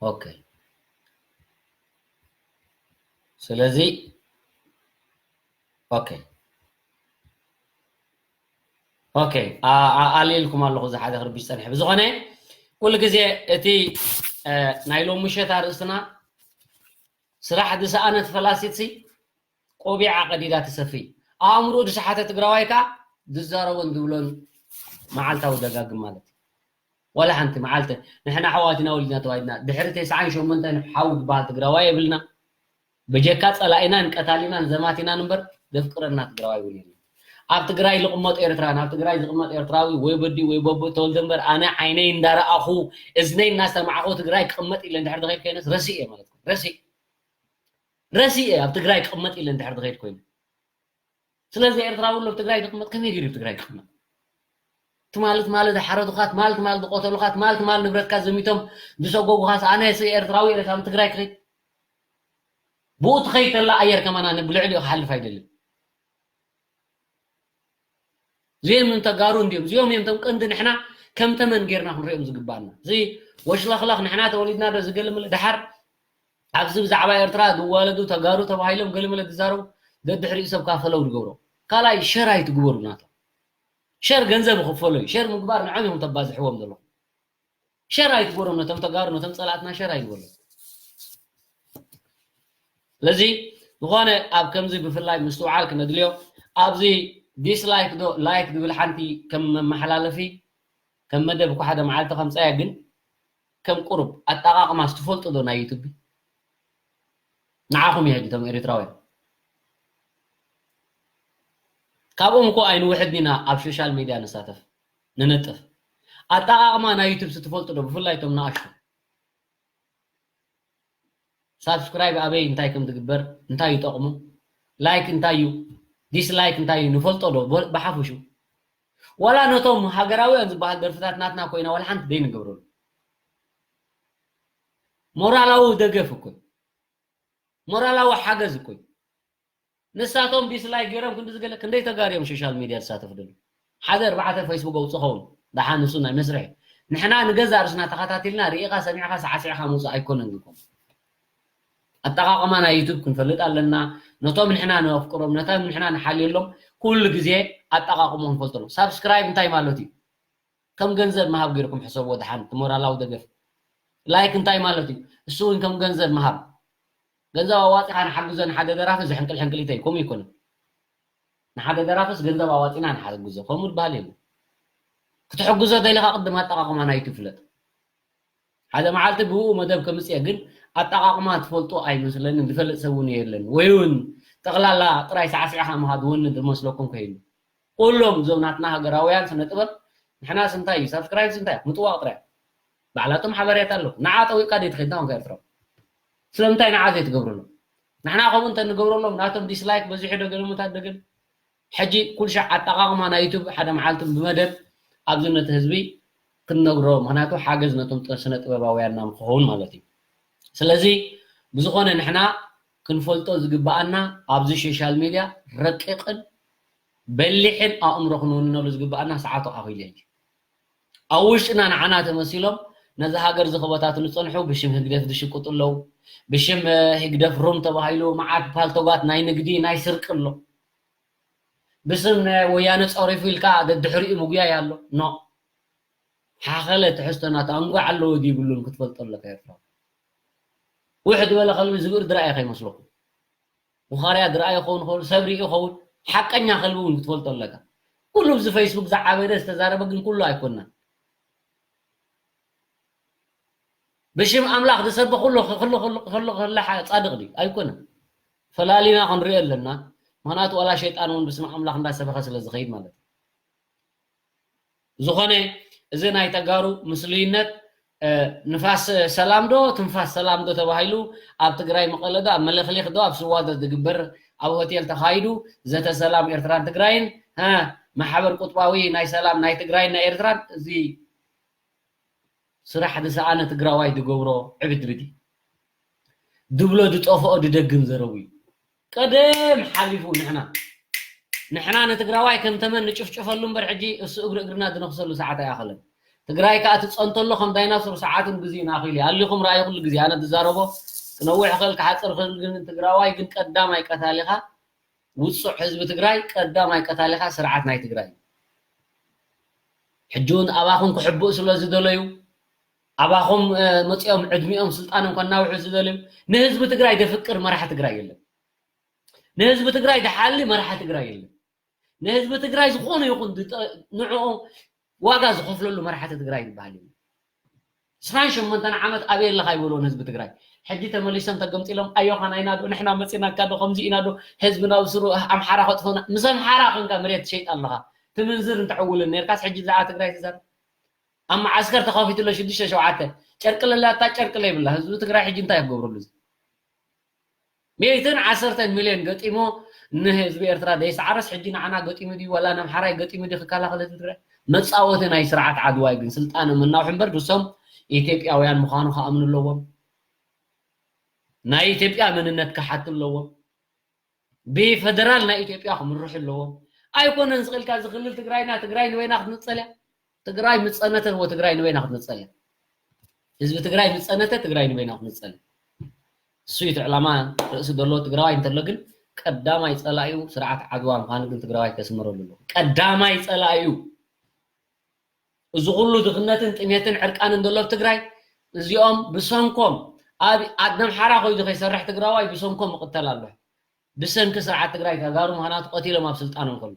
ኦኬ። ስለዚ፣ ኦኬ። ኦኬ፣ ኣ-፣ ኣ-፣ ኣልየልኩም ኣለኹ፣ እዚ ሓደ ክርብሽ ጸኒሐ። ብዝኾነ፣ ኩሉ ግዜ እቲ፣ እ፣ ናይ ሎሚ ምሸት ኣርእስትና፣ ስራሕ ዝሰኣነት ፈላሲትሲ፣ ቆቢዓ ቀዲዳ ትሰፊ። ኣእምሮኡ ዝሰሓተ ትግራዋይ ከኣ ዝዛረቦን ዝብሎን መዓልታዊ ደጋግም ማለት እዩ። ዋላ ሓንቲ መዓልቲ ንሕና ኣሕዋት ኢና ወሊድና ተዋሊድና። ድሕሪ ተስዓን ሸሞንተን ሓው ዝበሃል ትግራዋይ የብልና። ብጀካ ጸላኢናን ቀታሊናን ዘማቲናን እምበር ዘፍቅረና ትግራዋይ እውን የለን። ኣብ ትግራይ ዝቕመጥ ኤርትራን ኣብ ትግራይ ዝቕመጥ ኤርትራዊ ወይ ወዲ ወይ በቦ ተወልደ እምበር ኣነ ዓይነይ እንዳረኣኹ እዝነይ እናሰማዕኹ ትግራይ ክቕመጥ ኢለ እንድሕር ዝኸይድ ኮይነስ ረሲኤ ማለት እዩ። ረሲኤ። ረሲኤ ኣብ ትግራይ ክቕመጥ ኢለ እንድሕር ዝኸይድ ኮይነ። ስለዚ ኤርትራዊ ኣሎ ኣብ ትግራይ ዝቕመጥ ከመይ ገይሩ ኣብ ትግራይ ክቕመጥ? ትማሊ ትማሊ ዝሓረዱኻ፣ ትማሊ ትማሊ ዝቐተሉኻ፣ ትማሊ ትማሊ ንብረትካ ዘሚቶም ዝሰጎጉኻስ ኣነስ ኤርትራዊ ኢለ ካብ ትግራይ ክኸይድ? ብኡ ትኸይድ ተላ ኣየር ከማን ኣነ ብልዕሊኡ ክሓልፍ ኣይደልን። እዚኦም ተጋሩ እንድዮም። እዚኦም እዮም እቶም ቀንዲ ንሕና ከም ተመን ጌርና ክንሪኦም ዝግባኣና። እዚ ወሽለኽለኽ ንሕና ተወሊድና ዶ ዝገለመለ ደሓር ኣብዚ ብዛዕባ ኤርትራ ዝዋለዱ ተጋሩ ተባሂሎም ገለመለ ዝዛረቡ ደድሕሪኡ ሰብ ካፈለው ዝገብሮ። ካልኣይ ሸር ኣይትግበሩ ናቶም። ሸር ገንዘብ ይኽፈሎ እዩ። ሸር ምግባር ንዖም እዮም ተባዝሕዎም ዘለኹም። ሸር ኣይትግበሮም ነቶም ተጋሩ፣ ነቶም ጸላእትና ሸር ኣይግበሮም። ስለዚ ዝኾነ ኣብ ከምዚ ብፍላይ ምስትውዓል ክነድልዮ፣ ኣብዚ ዲስላይክ ዶ ላይክ ዝብል ሓንቲ ከም መመሓላለፊ፣ ከም መደብ እኮ ሓደ መዓልቲ ከምጻያ፣ ግን ከም ቁሩብ ኣጠቓቕማስ ትፈልጡ ዶ ናይ ዩቱብ? ንዓኹም እዩ ሕጂ እቶም ኤርትራውያን። ካብኦም እኮ ኣይንውሕድን ኢና ኣብ ሶሻል ሚድያ ንሳተፍ፣ ንነጥፍ። ኣጠቓቕማ ናይ ዩቱብ ትፈልጡ ዶ? ብፍላይ እቶም ንኣሽቱ ሳብስክራይብ ኣበይ እንታይ ከም ትግበር፣ እንታይ ይጠቕሙ፣ ላይክ እንታይ እዩ፣ ዲስላይክ እንታይ እዩ ንፈልጦ ዶ? ብሓፍሹ ዋላ ነቶም ሃገራውያን ዝበሃል ደርፍታት ናትና ኮይና ዋላ ሓንቲ ደይ ንገብረሉ። ሞራላዊ ደገፍ እኮ፣ ሞራላዊ ሓገዝ እኮ። ንሳቶም ዲስላይክ ገይሮም ክንዲ ዝገለ ክንደይ ተጋርዮም ሶሻል ሚድያ ዝሳተፉ ደሉ ሓደ ኣርባዕተ ፌስቡክ ኣውፅእ ኸውን። ደሓን ንሱ ናይ መስርሒ። ንሕና ንገዛ ርእስና ተኸታቲልና ርኢኻ ሰሚዕኻ ሳዕሲዕኻ ምውፃእ ኣይኮነን ዝኮን። ኣጠቓቕማ ናይ ዩቱብ ክንፈልጥ ኣለና። ነቶም ንሕና ነፍቅሮም፣ ነቶም ንሕና ንሓልየሎም ኩሉ ግዜ ኣጠቓቕሞ ክንፈልጠሎም። ሳብስክራይብ እንታይ ማለት እዩ? ከም ገንዘብ ምሃብ ገይርኩም ሕሰብዎ። ደሓን እቲ ሞራላዊ ደገፍ ላይክ እንታይ ማለት እዩ? እሱ እውን ከም ገንዘብ ምሃብ። ገንዘብ ኣዋፂኻ ንሓግዞ ንሓደ ደራፊ እዚ ሕንቅል ሕንቅሊተይ ከምኡ ይኮነ። ንሓደ ደራፍስ ገንዘብ ኣዋፂና ንሓግዞ ከምኡ ዝበሃል የለ። ክትሕግዞ ደሊኻ ቅድም ኣጠቓቕማ ናይቲ ፍለጥ። ሓደ መዓልቲ ብኡ መደብ ከምፅእ እየ፣ ግን ኣጠቓቕማ ትፈልጦ ኣይመስለንን፣ ዝፈልጥ ሰብ እውን የለን። ወይ እውን ጠቕላላ ጥራይ ሳዕሲዕኻ ምኻድ ወኒ ዝመስለኩም ከይሉ። ኩሎም እዞም ናትና ሃገራውያን ስነ ጥበብ ንሕናስ እንታይ እዩ ሳብስክራይብ እንታይ ምጥዋቕ ጥራይ። ባዕላቶም ሓበሬታ ኣለዉ። ንዓ ጠዊቕካ ደይ ትኸይድ እንታ ኮንካ ኤርትራዊ። ስለምንታይ ንዓ ዘይትገብረሎም? ንሕና ከምኡ እንተ ንገብረሎም ናቶም ዲስላይክ በዚሑ ዶ ገለ ምታት ዶ ገለ? ሕጂ ኩሉ ሻዕ ኣጠቓቕማ ናይ ዩቱብ ሓደ መዓልቲ ብመደብ ኣብዚ ነቲ ህዝቢ ክንነግሮ፣ ምኽንያቱ ሓገዝ ነቶም ጥረ-፣ ስነ ጥበባውያንና ንክኸውን ማለት እዩ። ስለዚ ብዝኾነ ንሕና ክንፈልጦ ዝግብኣና ኣብዚ ሶሻል ሚድያ ረቂቕን በሊሕን ኣእምሮ ክንውንነሉ ዝግብኣና ሰዓቱ ኣኺሉ እዩ። ኣብ ውሽጥና ንዓና ተመሲሎም ነዚ ሃገር ዝኸበታትሉ ዝጸንሑ ብሽም ህግደፍ ዝሽቅጡ ኣለዉ። ብሽም ህግደፍ ሩም ተባሂሉ መዓት ፓልቶጋት ናይ ንግዲ ናይ ስርቂ ኣሎ። ብስም ናይ ወያነ ጸሪፉ ኢልካ ደድሕሪኡ ምጉያይ ኣሎ። ኖ። ሓኸለ ትሕዝቶ ናቱ ኣንጓዕ ኣለዎ ድዩ ይብሉን ክትፈልጦ ኣለካ ኤርትራዊ። ውሕድ ዝበለ ከልቢ ዝብኢ ድራኢ ከይመስለኩም። ውኻርያ ድራኢ ይኸውን ይኸውን፣ ሰብ ርኢ ይኸውን፣ ሓቀኛ ከልቢ እውን ክትፈልጦ ኣለካ። ኩሉ ብዚ ፌስቡክ ዝዓበደ ዝተዛረበ ግን ኩሉ ኣይኮንና። ብሽም ኣምላኽ ዝሰብኽ ኩሉ፣ ኩሉ፣ ኩሉ፣ ኩሉ፣ ኩሉ ሓ-፣ ጻድቕ ድዩ? ኣይኮነን። ፈላሊና ክንሪኦ ኣለና። ምኽንያቱ ዋላ ሸይጣን እውን ብስም ኣምላኽ እንዳሰበኸ ስለ ዝኸይድ ማለት እዩ። ዝኾነ እዚ ናይ ተጋሩ ምስሉይነት፣ እ፣ ንፋስ ሰላም ዶ ትንፋስ ሰላም ዶ ተባሂሉ ኣብ ትግራይ መቐለ ዶ ኣብ መለኽሊኽ ዶ ኣብ ስዋ ዶ ዝግበር ኣብ ሆቴል ተኻይዱ ዘተ ሰላም ኤርትራን ትግራይን፣ እ፣ ማሕበር ቁጥባዊ ናይ ሰላም ናይ ትግራይን ናይ ኤርትራን እዚ ስራሕ ዝሰኣነ ትግራዋይ ዝገብሮ ዕብድብድ እዩ። ድብሎ ዝጠፍኦ ዝደግም ዘረቡ እዩ። ቀደም ሓሊፉ ንሕና፣ ንሕና ንትግራዋይ ከም ተመን ንጭፍጭፈሉ እምበር ሕጂ እሱ እግሪ እግርና ዝነኽሰሉ ሰዓት ኣይኣኸለን። ትግራይ ከኣ ትጸንተሎ ከም ዳይናሶር ሰዓቱን ግዜኡን ኣኺሉ እዩ። ኣሊኹም ረኣዩ ኩሉ ግዜ ኣነ ዝዛረቦ ክነውሕ ክእል ክሓጽር ክእል፣ ግን ትግራዋይ ግን ቀዳማይ ቀታሊኻ ውጹዕ ህዝቢ ትግራይ ቀዳማይ ቀታሊኻ ስርዓት ናይ ትግራይ እዩ። ሕጂ እውን ኣባኹም ክሕብኡ ስለ ዝደለዩ፣ ኣባኹም፣ እ፣ መጺኦም ዕድሚኦም ስልጣኖም ከናውሑ ዝደለዩ፣ ንህዝቢ ትግራይ ዘፍቅር መራሒ ትግራይ የለን። ንህዝቢ ትግራይ ዝሓሊ መራሒ ትግራይ የለን። ንህዝቢ ትግራይ ዝኾነ ይኹን ዝጠ-፣ ንዕኡ ዋጋ ዝኸፍለሉ መራሕቲ ትግራይ ዝበሃል የለን። ዕስራን ሸሞንተን ዓመት ኣበይ ኣለኻ ይበልዎ ንህዝቢ ትግራይ። ሕጂ ተመሊሶም ተገምጢሎም፣ ኣዮኻ ናይና ዶ፣ ንሕና መፂናካ ዶ፣ ከምዚ ኢና ዶ፣ ህዝቢ ናብ ስሩ ኣምሓራ ከጥፉና። ምስ ኣምሓራ ኮንካ መሬት ትሸይጥ ኣለኻ። ትምንዝር እንተዕውልን ነርካስ ሕጂ ብዛዕባ ትግራይ ትዛረብ። ኣብ መዓስከር ተኸፊትሎ ሽዱሽተ ሸውዓተ። ጨርቂ ለላታ ጨርቂ ለይብላ። ህዝቢ ትግራይ ሕጂ እንታይ ክገብረሉ እዚ? ሚእትን ዓሰርተን ሚልዮን ገጢሙ ንህዝቢ ኤርትራ ዘይሰዓረስ ሕጂ ንዓና ገጢሙ ድዩ ዋላ ንኣምሓራይ ገጢሙ ድዩ ክከላኸል ህዝቢ ትግራይ? መጻወቲ ናይ ስርዓት ዓድዋ እዩ። ግን ስልጣኖም እናውሑ እምበር ንሶም ኢትዮጵያውያን ምዃኑ ክኣምኑ ኣለዎም። ናይ ኢትዮጵያ መንነት ክሓቱ ኣለዎም። ብፌደራል ናይ ኢትዮጵያ ክምርሑ ኣለዎም። ኣይኮነን ዝኽእልካ እዚ ክልል ትግራይና፣ ትግራይ ንበይና ክትንጸል እያ። ትግራይ ምጸነተ ወትግራይ ንበይና ክትንጸል እያ። ህዝቢ ትግራይ ምጸነተ ትግራይ ንበይና ክትንጸል እያ። እሱ እዩ እቲ ዕላማ ርእሲ ዘለዎ ትግራዋይ እንተሎ ግን ቀዳማይ ጸላኢኡ ስርዓት ዓድዋ ምዃኑ ግን ትግራዋይ ከስምረሉ ኣለዎ። ቀዳማይ ጸላኢኡ እዚ ኩሉ ድኽነትን ጥሜትን ዕርቃንን ዘሎ ኣብ ትግራይ እዚኦም ብሰንኮም ኣብ ዓዲ ኣምሓራ ኮይዱ ከይሰርሕ ትግራዋይ ብሰንኮም ይቕተል ኣሎ። ብሰንኪ ስርዓት ትግራይ ተጋሩ ምኽንያቱ ቀቲሎም ኣብ ስልጣኖም ከሎ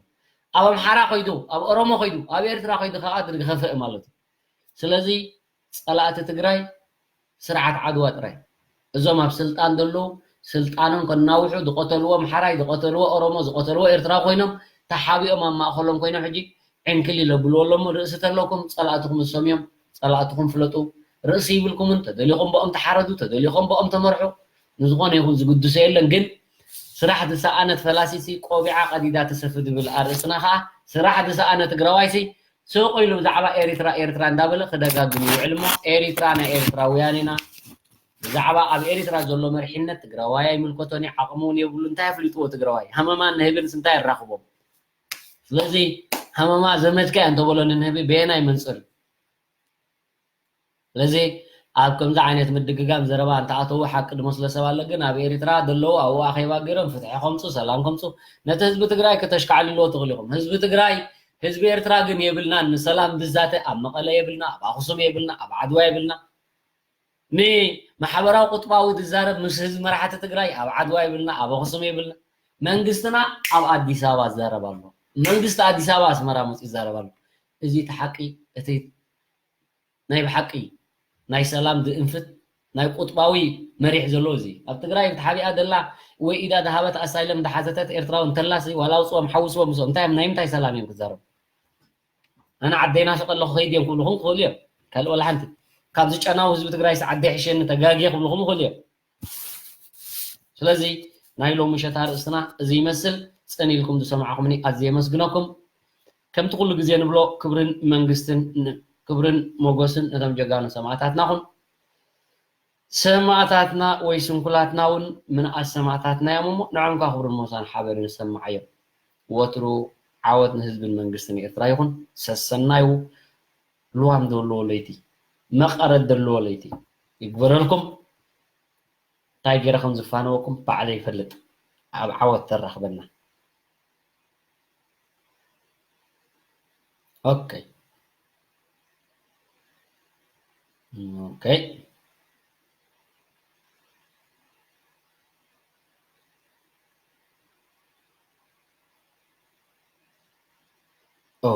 ኣብ ኣምሓራ ኮይዱ ኣብ ኦሮሞ ኮይዱ ኣብ ኤርትራ ኮይዱ ከዓ ዝኸፍእ ማለት እዩ። ስለዚ ጸላእቲ ትግራይ ስርዓት ዓድዋ ጥራይ። እዞም ኣብ ስልጣን ዘለዉ ስልጣኖም ከናውሑ ዝቐተልዎ ኣምሓራይ ዝቐተልዎ ኦሮሞ ዝቐተልዎ ኤርትራ ኮይኖም ተሓቢኦም ኣብ ማእኸሎም ኮይኖም ሕጂ ዕንክሊል ኣብልዎ ኣለሞ። ርእሲ ተለኩም ጸላእትኩም እሶም እዮም። ጸላእትኩም ፍለጡ። ርእሲ ይብልኩምን፣ ተደሊኹም ብኦም ተሓረዱ፣ ተደሊኹም ብኦም ተመርሑ። ንዝኾነ ይኹን ዝግድሶ የለን። ግን ስራሕ ዝሰኣነት ፈላሲሲ ቆቢዓ ቀዲዳ ትሰፊ ዝብል ኣርእስትና ከዓ፣ ስራሕ ዝሰኣነ ትግራዋይሲ ስቕ ኢሉ ብዛዕባ ኤሪትራ ኤሪትራ እንዳበለ ክደጋግም ይውዕል እሞ፣ ኤሪትራ ናይ ኤርትራውያን ኢና። ብዛዕባ ኣብ ኤሪትራ ዘሎ መሪሕነት ትግራዋይ ኣይምልከቶን እዩ፣ ዓቕሚ እውን የብሉ። እንታይ ኣፍሊጥዎ ትግራዋይ? ሃመማን ንህብንስ እንታይ የራኽቦም? ስለዚ ሃመማ ዘመድካ እያ እንተበሎ ንንህቢ በየናይ መንፅር? ስለዚ ኣብ ከምዚ ዓይነት ምድግጋም ዘረባ እንተኣተዉ ሓቂ ዝመስሎ ሰብ ኣሎ። ግን ኣብ ኤሪትራ ዘለዉ ኣብኡ ኣኼባ ገይሮም ፍትሒ ከምፁ፣ ሰላም ከምፁ፣ ነቲ ህዝቢ ትግራይ ከተሽካዕልልዎ ትኽእሉ ኢኹም። ህዝቢ ትግራይ፣ ህዝቢ ኤርትራ ግን የብልናን። ንሰላም ዝዛተ ኣብ መቐለ የብልና፣ ኣብ ኣኽሱም የብልና፣ ኣብ ዓድዋ የብልና። ንማሕበራዊ ቁጥባዊ ዝዛረብ ምስ ህዝቢ መራሕቲ ትግራይ ኣብ ዓድዋ የብልና፣ ኣብ ኣኽሱም የብልና። መንግስትና ኣብ ኣዲስ ኣበባ ዝዛረብ ኣሎ። መንግስቲ ኣዲስ ኣበባ ኣስመራ መፂኡ ይዛረብ ኣሎ። እዚ እቲ ሓቂ፣ እቲ ናይ ብሓቂ ናይ ሰላም ዝእንፍት ናይ ቁጥባዊ መሪሕ ዘሎ እዚ ኣብ ትግራይ ተሓቢኣ ዘላ ወይ ኢዳ ዝሃበት ኣሳይለም ዝሓተተት ኤርትራዊ እንተላሲ ዋላ ኣውፅዎም ሓውስዎም ምስኦም እንታይ ናይ ምንታይ ሰላም እዮም ክዛረቡ? ኣነ ዓደይ ናፍቀ ኣለኹ ከይድ እዮም ክብልኹም ክኽእሉ እዮም። ካልእ ወላ ሓንቲ ካብዚ ጨናዊ ህዝቢ ትግራይስ ዓደይ ሕሸኒ ተጋግየ ክብልኹም ይኽእሉ እዮም። ስለዚ ናይ ሎሚ ምሸት ኣርእስትና እዚ ይመስል። ጽን ኢልኩም ዝሰማዕኹምኒ ኣዝየ የመስግነኩም። ከምቲ ኩሉ ግዜ ንብሎ ክብርን መንግስትን ን- ክብርን ሞገስን ነቶም ጀጋኑ ሰማእታትና ኹን። ሰማእታትና ወይ ስንኩላትና እውን ምንኣስ ሰማእታትና እዮም እሞ ንዖም ከዓ ክብርን ሞሳን ሓበርን ይሰማዓዮም። ወትሩ ዓወት ንህዝብን መንግስትን ኤርትራ ይኹን። ሰሰናዩ ልዋም ዘለዎ ለይቲ፣ መቐረት ዘለዎ ለይቲ ይግበረልኩም። እንታይ ገይረ ከም ዝፋነወኩም ባዕለይ ይፈልጥ። ኣብ ዓወት ተራኽበና። ኦኬ ኦኬ። ኦ